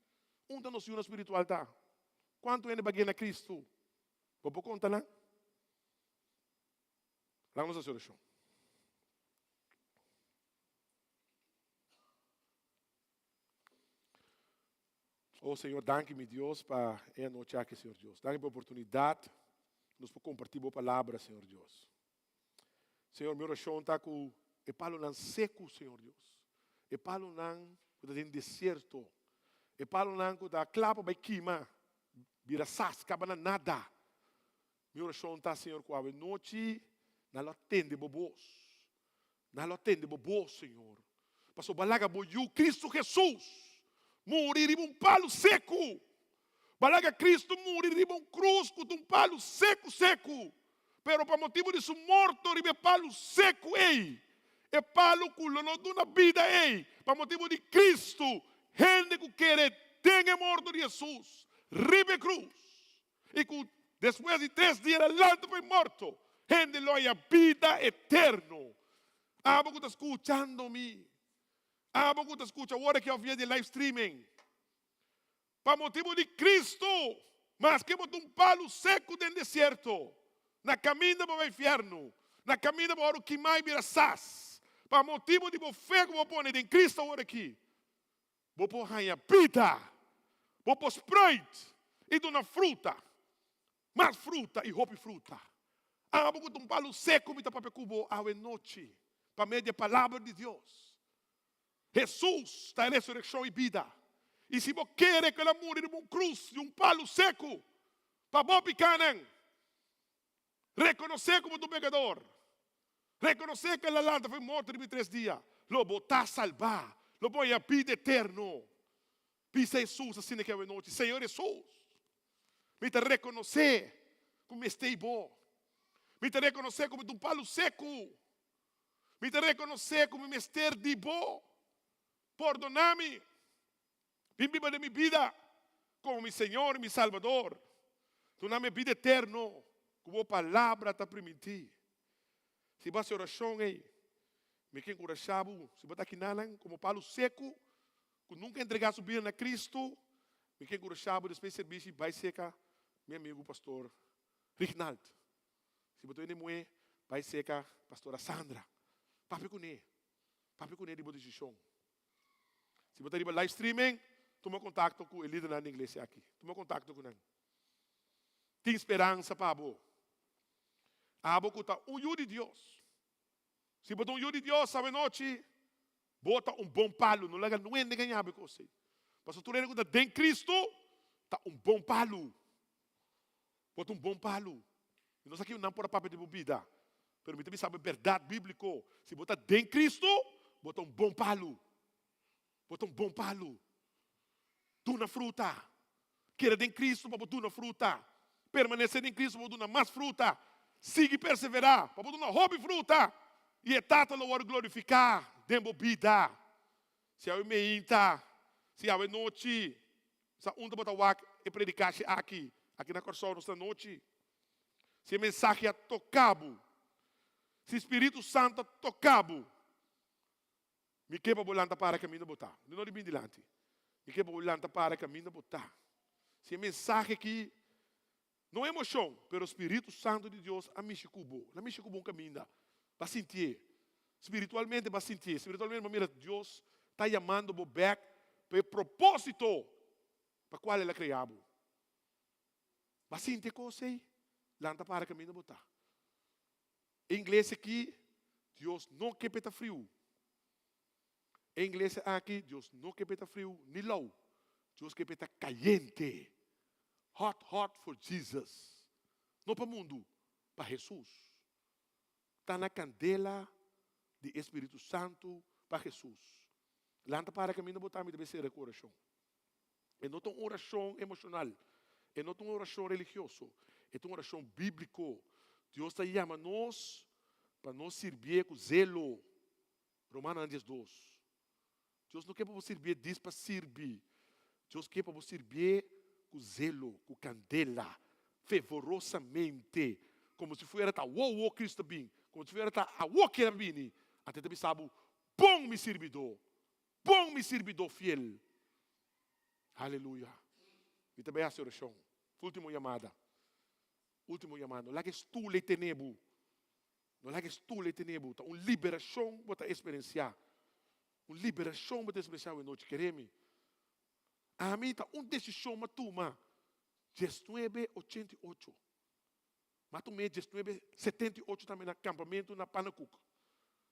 Unda nos yunan spiritual ta? Kuantu hende bagué na Kristu? Bo por konta nan? Laga nos hasi orashon. Oh Señor, danki mi Dios pa e anochi aki, Señor Dios. Danki pa e oportunidat nos por kompartí bo palabra, Señor Dios. Señor, mi orashon ta ku e palonan seku, Señor Dios. E palonan ku ta den desierto. E palonan ku ta kla pa bai kima, bira sas, kaba na nada. Mi orashon ta, Señor, ku awe nochi nan lo a tende bo bos. Nan lo a tende bo bos, Señor. Pasobra bo a laga bo Yu, Kristu Hesus, muri riba un palu seku. Bo a laga Kristu muri riba un krus ku ta un palu seku seku. Pero pa motibu di su morto riba e palu seku ei, e palu ku lo no duna bida ei, pa motibu di Kristu, hende ku kere den e morto di Hesus riba e krus, i ku despues di tres dia el a lanta pa e morto, hende lo haya bida eterno. Abo ku ta skuchando mi, abo ku ta skucha awor aki òf via di live streaming, pa motibu di Kristu, maske bo ta un palu seku den desierto, na kaminda pa bai fièrnu, na kaminda pa wòrdu kimá i bira sas, pa motibu di bo fe ku bo pone den Kristu awor aki, Bo por haña bida, bo por spruit i duna fruta, mas fruta i hopi fruta. Abo ku ta un palu seku mi ta papia ku bo awe nochi pa medio di e Palabra di Dios. Hesus ta e resurekshon i bida. I si bo kere ku el a muri riba un krus di un palu seku pa bo pikanan, rekonosé ku bo ta un pekador, Rekonosé ku el a lanta for di morto riba di tres dia, lo bo ta salbá, lo bo haña bida eterno. Bisa Hesus asina ki awenochi, Señor Hesus, mi ta rekonosé ku mi mester bo. Mi ta rekonosé ku mi ta un palu seku. Mi ta rekonosé ku mi mester di bo. Pordoná mi. Bin biba den mi bida komo mi Señor i mi Salbador. Duna mi e bida eterno ku bo Palabra ta primintí. Si bo hasi orashon ei, mi ke enkurashá bo, si bo ta kinanan komo palu seku ku nunka a entregá su bida na Kristu, mi ke enkurashá bo despues di servisio bai seka mi amigu Pastor Rignald. Si bo ta wende muhé, bai seka Pastora Sandra. Papia kuné. Papia kuné di bo desishon. Si bo ta riba live streaming, tuma kontakto ku e lidernan di iglesia aki. Tuma kontakto ku nan. Tin speransa pa bo. Abo ku ta un yu di Dios. Si bo ta un yu di Dios awe nochi, bo ta un bon palu. No laga nuende gaña bo e kos ei. Pasobra tur hende ku ta den Kristu ta un bon palu. Bo ta un bon palu. Mi no sa kico nan por a papia di bo bida, pero mi ta bisa bo e berdad biblico. Si bo ta den Cristo, bo ta un bon palu. Bo ta un bon palu. Duna fruta. Keda den Cristo pa bo duna fruta. Permanece den Cristo pa bo duna mas fruta. Sigui persevera pa bo duna hopi fruta. I e Tata lo wòrdu glorifiká den bo bida. Si awe meinta, si awe nochi, Sa unda bo ta wak e predikashi aki? Aki na Kòrsou nos ta nochi. Si e mensahe a toka bo. Si Spiritu Santu a toka bo, mi ke pa bo lanta para kaminda bo ta. Mi no di bin dilanti. Mi ke pa bo lanta para kaminda bo ta. Si e mensahe aki, no emoshon, pero Spiritu Santu di Dios a mishi ku bo. El a mishi ku bo un kaminda. Bo a sintié. Spiritualmente bo a sintié. Spiritualmente bo a mira Dios ta yamando bo bèk pa e propósito pa kual El a krea bo. Bo a sinti e kos ei? Lanta para kaminda bo ta. E inglesia aki, Dios no ke p'e ta friu. E inglesia aki, Dios no ke p'e ta friu ni lou. Dios ke p'e ta kayente. Hot, hot for Jesus. No pa mundu, pa Hesus. Ta na kandela di e Spiritu Santu pa Hesus. Lanta para kaminda bo ta, mi ta bay sera ku orashon. E no ta un orashon emoshonal. E no ta un orashon religioso. E ta un orashon bíbliko. Dios ta yama nos pa nos sirbié ku zelo. Romanonan 12. Dios no ke pa bo sirbié dis pa sirbi. Dios ke pa bo sirbié ku zelo, ku kandela, fevorosamente, komo si fuera ta awó awó Kristu ta bin, komo si fuera ta awó ke el a bini. Anto e ta bisa bo, Bon mi sirbidó! Bon mi sirbidó fiel. Aleluya. Mi ta bai hasi orashon. Ultimo yamada. Ultimo yamada. No laga e stoel ei tene bo. No laga e stoel ei tene bo. Ta un liberashon bo ta eksperensiá. Un liberashon bo ta eksperensiá awe nochi. Kere mi. Ami ta un desishon mi a tuma diesnuebe ochenta i ocho. Mi a tum'é diesnuebe setenta i ocho tambe na kampamentu na Pannekoek.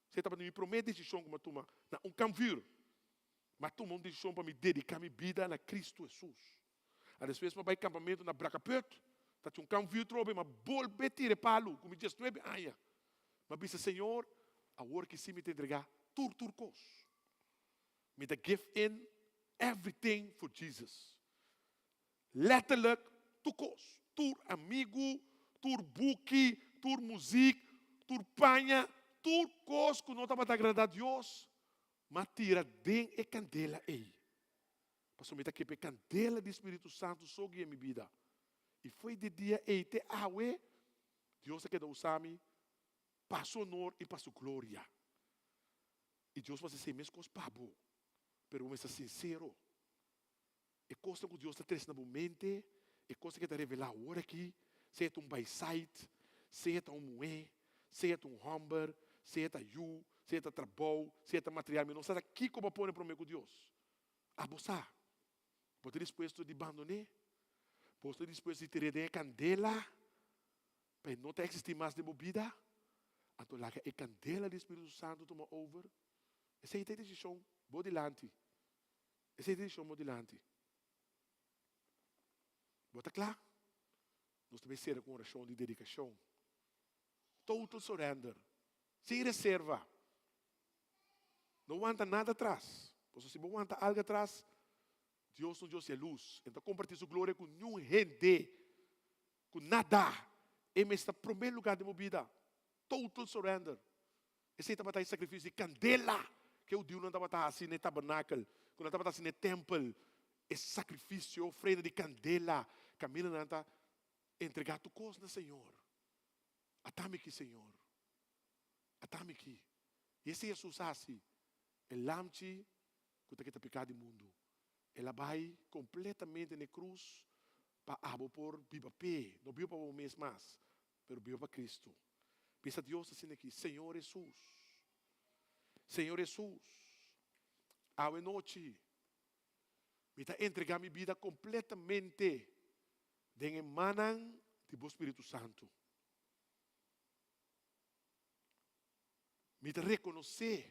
Esei tabata mi promé desishon ku mi a tuma na un kampvuur. Mi a tuma un desishon pa mi dediká mi bida na Kristu Hesus. A despues mi a bai kampamentu na Brakkeput. Ta tin un kampvuur trobe, mi a bolbe tira e palu ku mi diesnuebe aña. Mi a bisa, Señor, awor ki si mi ta entregá tur tur kos. Mi ta give in everything for Jesus. Letterlijk tur kos, tur amigu, tur buki, tur muzik, tur paña, tur kos ku no tabata agradá Dios, m'a tira den e kandela ei. Pasobra mi ta kepa e kandela di Spiritu Santu so guia mi bida. I fo'i di dia ei te awe, Dios a keda usa mi pa su honor i pa su gloria. I Dios por hasi esei meskos pa bo, pero bo mester sinsero. E kosnan ku Dios ta trese na bo mente, e kosnan ku e ta revelá awor aki, sea ta un baisait, sea ta un muhé, sea ta un hòmber, sea ta yu, sea ta trabou, sea ta material, mi no sa ta kiko bo a pone promé ku Dios. Abo sa. Bo ta dispuesto di bandon'é? Bo ta dispuesto di tir'é den e kandela pa e no ta eksistí mas den bo bida? Anto laga e kandela di Spiritu Santu tuma over. Esei ta e desishon bo dilanti. Esei ta desishon bo dilanti. Bo ta kla? Nos ta bay sera ku un orashon di dedikashon. Total surrender. Sin reserva. No wanta nada atras. Pasobra si bo wanta algu atras, Dios ta un Dios di lus. E no ta kompartí su gloria ku niun hende, ku nada. E mester ta promé lugá den bo bida. Total surrender. Esei tabata e sakrifisio di kandela ku e hudiunan tabata hasi na e tabernakel, ku nan tabata hasi na e tèmpel. E sakrifisio, e ofrenda di kandela, kaminda nan ta entregá tur kos na Señor. Atami aki, Señor. Atami aki. I esei Hesus a hasi, e lamchi ku ta kita piká di mundu. El a bai kompletamente na e krus pa abo por biba p'e, no biba pa bo mes mas, pero biba pa Kristu. Bisa Dios asina aki, Señor Hesus, Señor Hesus, awe nochi mi ta entrega mi bida kompletamente den e mannan di Bo Spiritu Santu. Mi ta rekonosé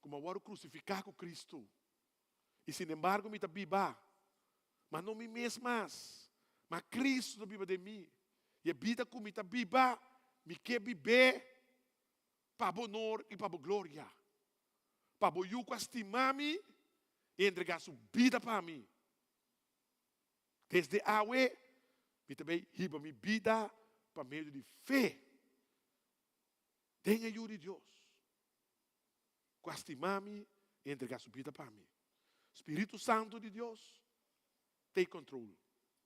ku mi a wòrdu krusifiká ku Kristu, i sinembargo mi ta biba, ma no mi mes mas, ma Kristu ta biba den mi. I e bida ku mi ta biba, mi ke bib'é pa bo onor i pa bo gloria, pa bo Yu ku a stima mi i entregá su bida pa mi. Desde awe, mi ta bai hiba mi bida pa medio di fe den e Yu di Dios, ku a stima mi i entregá su bida pa mi. Spiritu Santu di Dios, take control,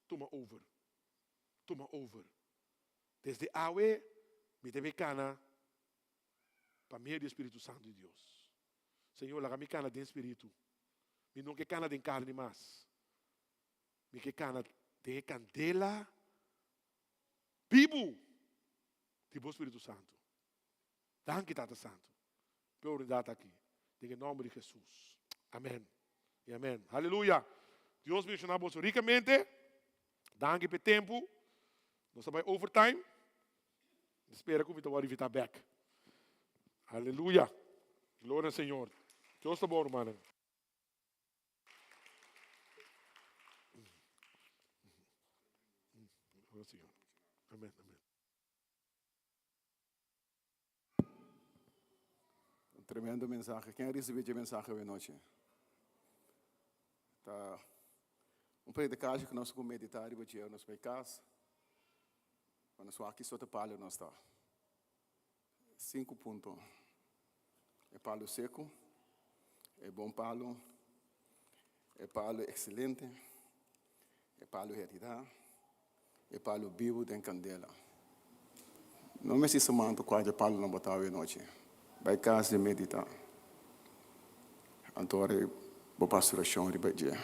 tuma over, tuma over. Desde awe, mi ta bai kana. Pa medio di e Spiritu Santu di Dios. Señor, laga mi kana den Spiritu. Mi no ke kana den karni mas. Mi ke kana den e kandela bibu di bo Spiritu Santu. Danki, Tata Santu, p'e oportunidat aki. Den e nòmber di Hesus. Amèn i amèn. Aleluya! Dios bendishoná boso rikamente. Danki p'e tempu. Nos ta bai overtime. Mi spera ku mi ta wòrdu invitá bèk. Aleluya! Gloria na Señor. Dios ta bon, rumannan. Gloria na Señor. Amèn, amèn. Un tremendo mensahe. Ken a risibí dje mensahe awe nochi? Ta un predikashi ku nos ku meditá riba dje ora nos bai kas. Pa nos wak ki sorto palu nos ta. Sinku punto. E palu seku, e bon palu, e palu ekselente, e palu heridá, e palu bibu den kandela. No mester sumando kua dje palunan bo ta awe nochi. Bai kas i meditá. Anto ora bo pasa orashon riba dje.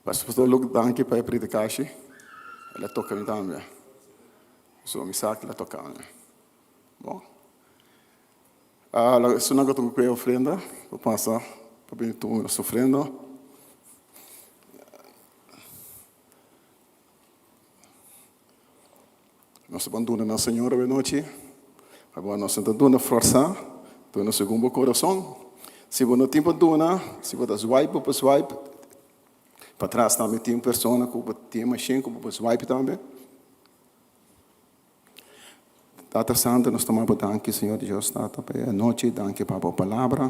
Pastor Luke danki pa e predikashi. El a toka mi tambe. So mi sa ku el a toka mi. Bon. Esunnan ku ta ku e ofrenda por pasa pa bini tuma nos ofrenda. Nos ta ban duna na Señor awe nochi. Awor nos no ta duna forsá, duna segun bo kurason. Si bo no tin pa duna, si bo ta swipe, bo por swipe. Patras tambe tin un persona ku bo tin mashin ku bo por swipe tambe. Tata Santo, nos ta maba danki, Señor Dios, Tata, pa e anochi. Danki pa bo palabra.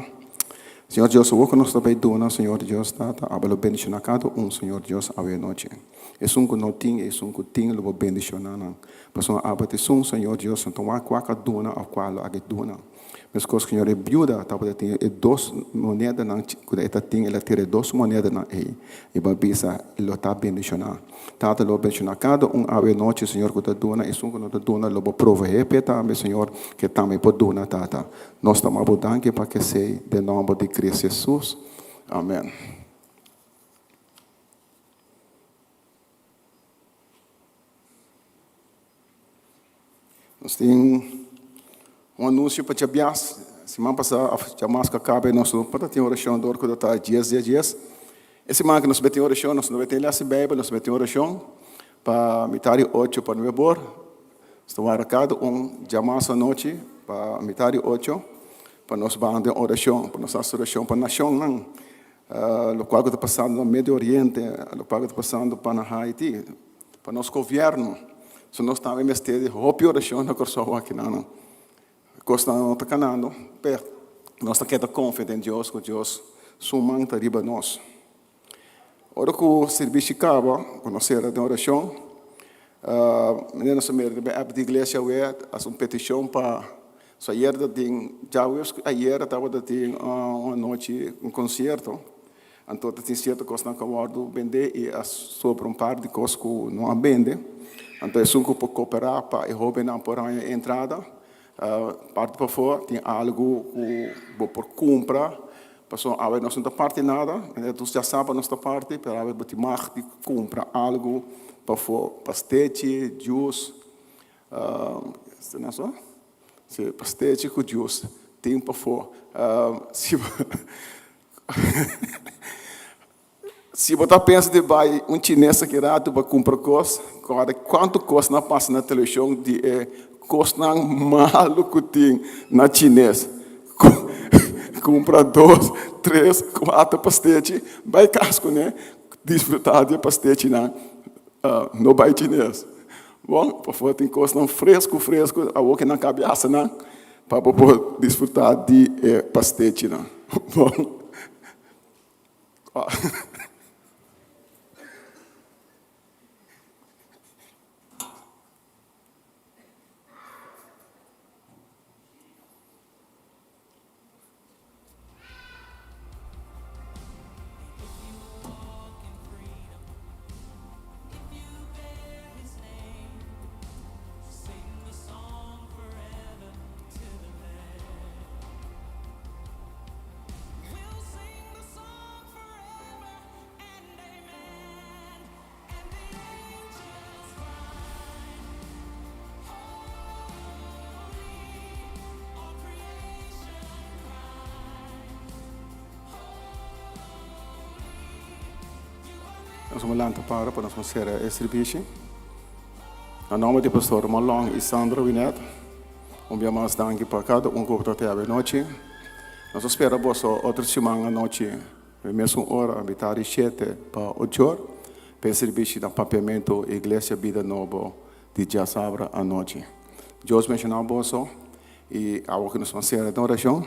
Señor Dios, awor ku nos ta bai duna, Señor Dios, Tata, abo lo bendishoná kada un, Señor Dios, awe anochi. Esun ku no tin i esun ku tin lo bo bendishoná nan. Pasobra abo ta esun, Señor Dios, no ta wak kua ka duna òf kua lo a ke duna. Meskos ku Señor e biuda tabata tin e dos monedanan ku e ta tin, el a tira e dos monedanan ei i bo a bisa lo ta bendishoná. Tata lo bendishoná kada un awe nochi, Señor, ku ta duna, esun ku no ta duna lo bo proveé p'e tambe, Señor, ku e tambe por duna, Tata. Nos ta maba bo danki pa kesei den nòmber di Cristo Jesus. Amen. Nos tin un anunsio pa djabias. Siman pasá òf djamas ku a kaba nos no por ta tin orashon dor ku ta ta dies dia dies. E siman ku nos bai tin orashon nos no bai tin les di beibel, nos bai tin orashon pa mitar di ocho pa nuebe or. Nos ta wara kada un djamas anochi pa mitar di ocho pa nos ban den orashon, pa nos hasi orashon pa nashonnan, lokual ku ta pasando na Medio Oriente, lokual ku ta pasando pa na Haiti. Pa nos gobièrnu. So nos tambe mester di hopi orashon na Kòrsou akinan. Kosnan no ta kanando, pero nos ta keda konfia den Dios ku Dios su man ta riba nos. Ora ku sirbishi kaba, ku nos sera den orashon, manera nos a mira riba e app di iglesia awe, hasi un petishon pa, so ayer ta tin, djaweps ayer tabata tin un anochi, un konsierto. Anto ta tin sierto kosnan ku a wòrdu bendé i a sobra un par di kos ku no a bende. Anto esun ku por koperá pa e hóbennan por haña e entrada. Parti pafó tin algu ku bo por kumpra, pasobra awe nos no ta parti nada, nos ya sa pa nos ta parti, pero awe bo tin mag di kumpra algu pafó, pastechi, juice, pastechi ku juice tin pafó. Si bo Si bo ta pensa di bai un chines aki ratu pa kumpra kos, kòrda kuantu kos nan pasa na televishon di e kosnan malu ku tin na chines. Kumpra dos, tres, kuater pastechi, bai kas kuné, disfrutá di e pastechinan, no bai chines. Bon, pasobra tin kosnan fresku fresku awor ke nan kabi hasa nan. Pa bo por disfrutá di e pastechinan. Bon. Nos a lanta para pa nos sera e sirbishi. Na nòmber di Pastor Marlon i Sandra Winet, un bia mas danki pa kada un ku ta te awe nochi. Nos ta spera boso otro siman anochi e mesun ora, mitar di shete pa ocho or, pa e sirbishi na Papiamentu Iglesia Bida Nobo di djasabra anochi. Dios benshoná boso i awo ku nos a sera den orashon.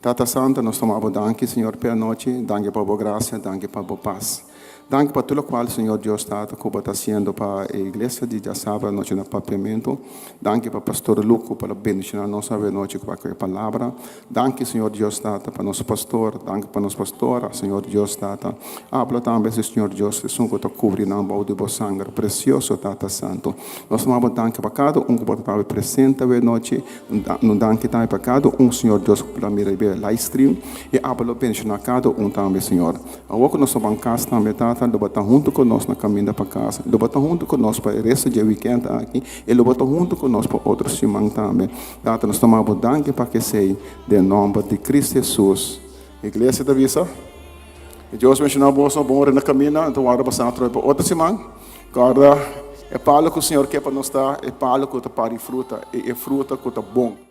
Tata Santu, nos tuma bo danki, Señor, p'e anochi. Danki pa bo grasia, danki pa bo pas. Danki pa tur lokual, Señor Dios Tata, ku bo ta hasiendo pa e iglesia di djasabra anochi na Papiamentu. Danki pa Pastor Luke ku por a bendishoná nos awe anochi ku e palabra. Danki, Señor Dios Tata, pa nos pastor. Danki pa nos pastora, Señor Dios Tata. Habla tambe, Señor Dios, esun ku ta kubri nan bou di bo sanger presioso, Tata Santu. Nos ta maba danki pa kada un ku bo ta tabe presente awe nochi. No danki tambe pa kada un, Señor Dios, ku por a mira riba e live stream. I abo lo bendishoná kada un tambe, Señor. Awor ku nos ta ban kas tambe, Tata, lo bo ta huntu ku nos na kaminda pa kas. Lo bo ta huntu ku nos pa e resto dje wikènt aki i lo bo ta huntu ku nos pa otro siman tambe. Tata, nos ta maba bo danki pa kesei den nòmber di Cristo Hesus. Iglesia ta bisa, E Dios benshoná boso, bon ora na kaminda, anto warda basá atrobe pa otro siman. Kòrda, e palu ku Señor ke pa nos ta e palu ku ta pari fruta, i e fruta ku ta bon.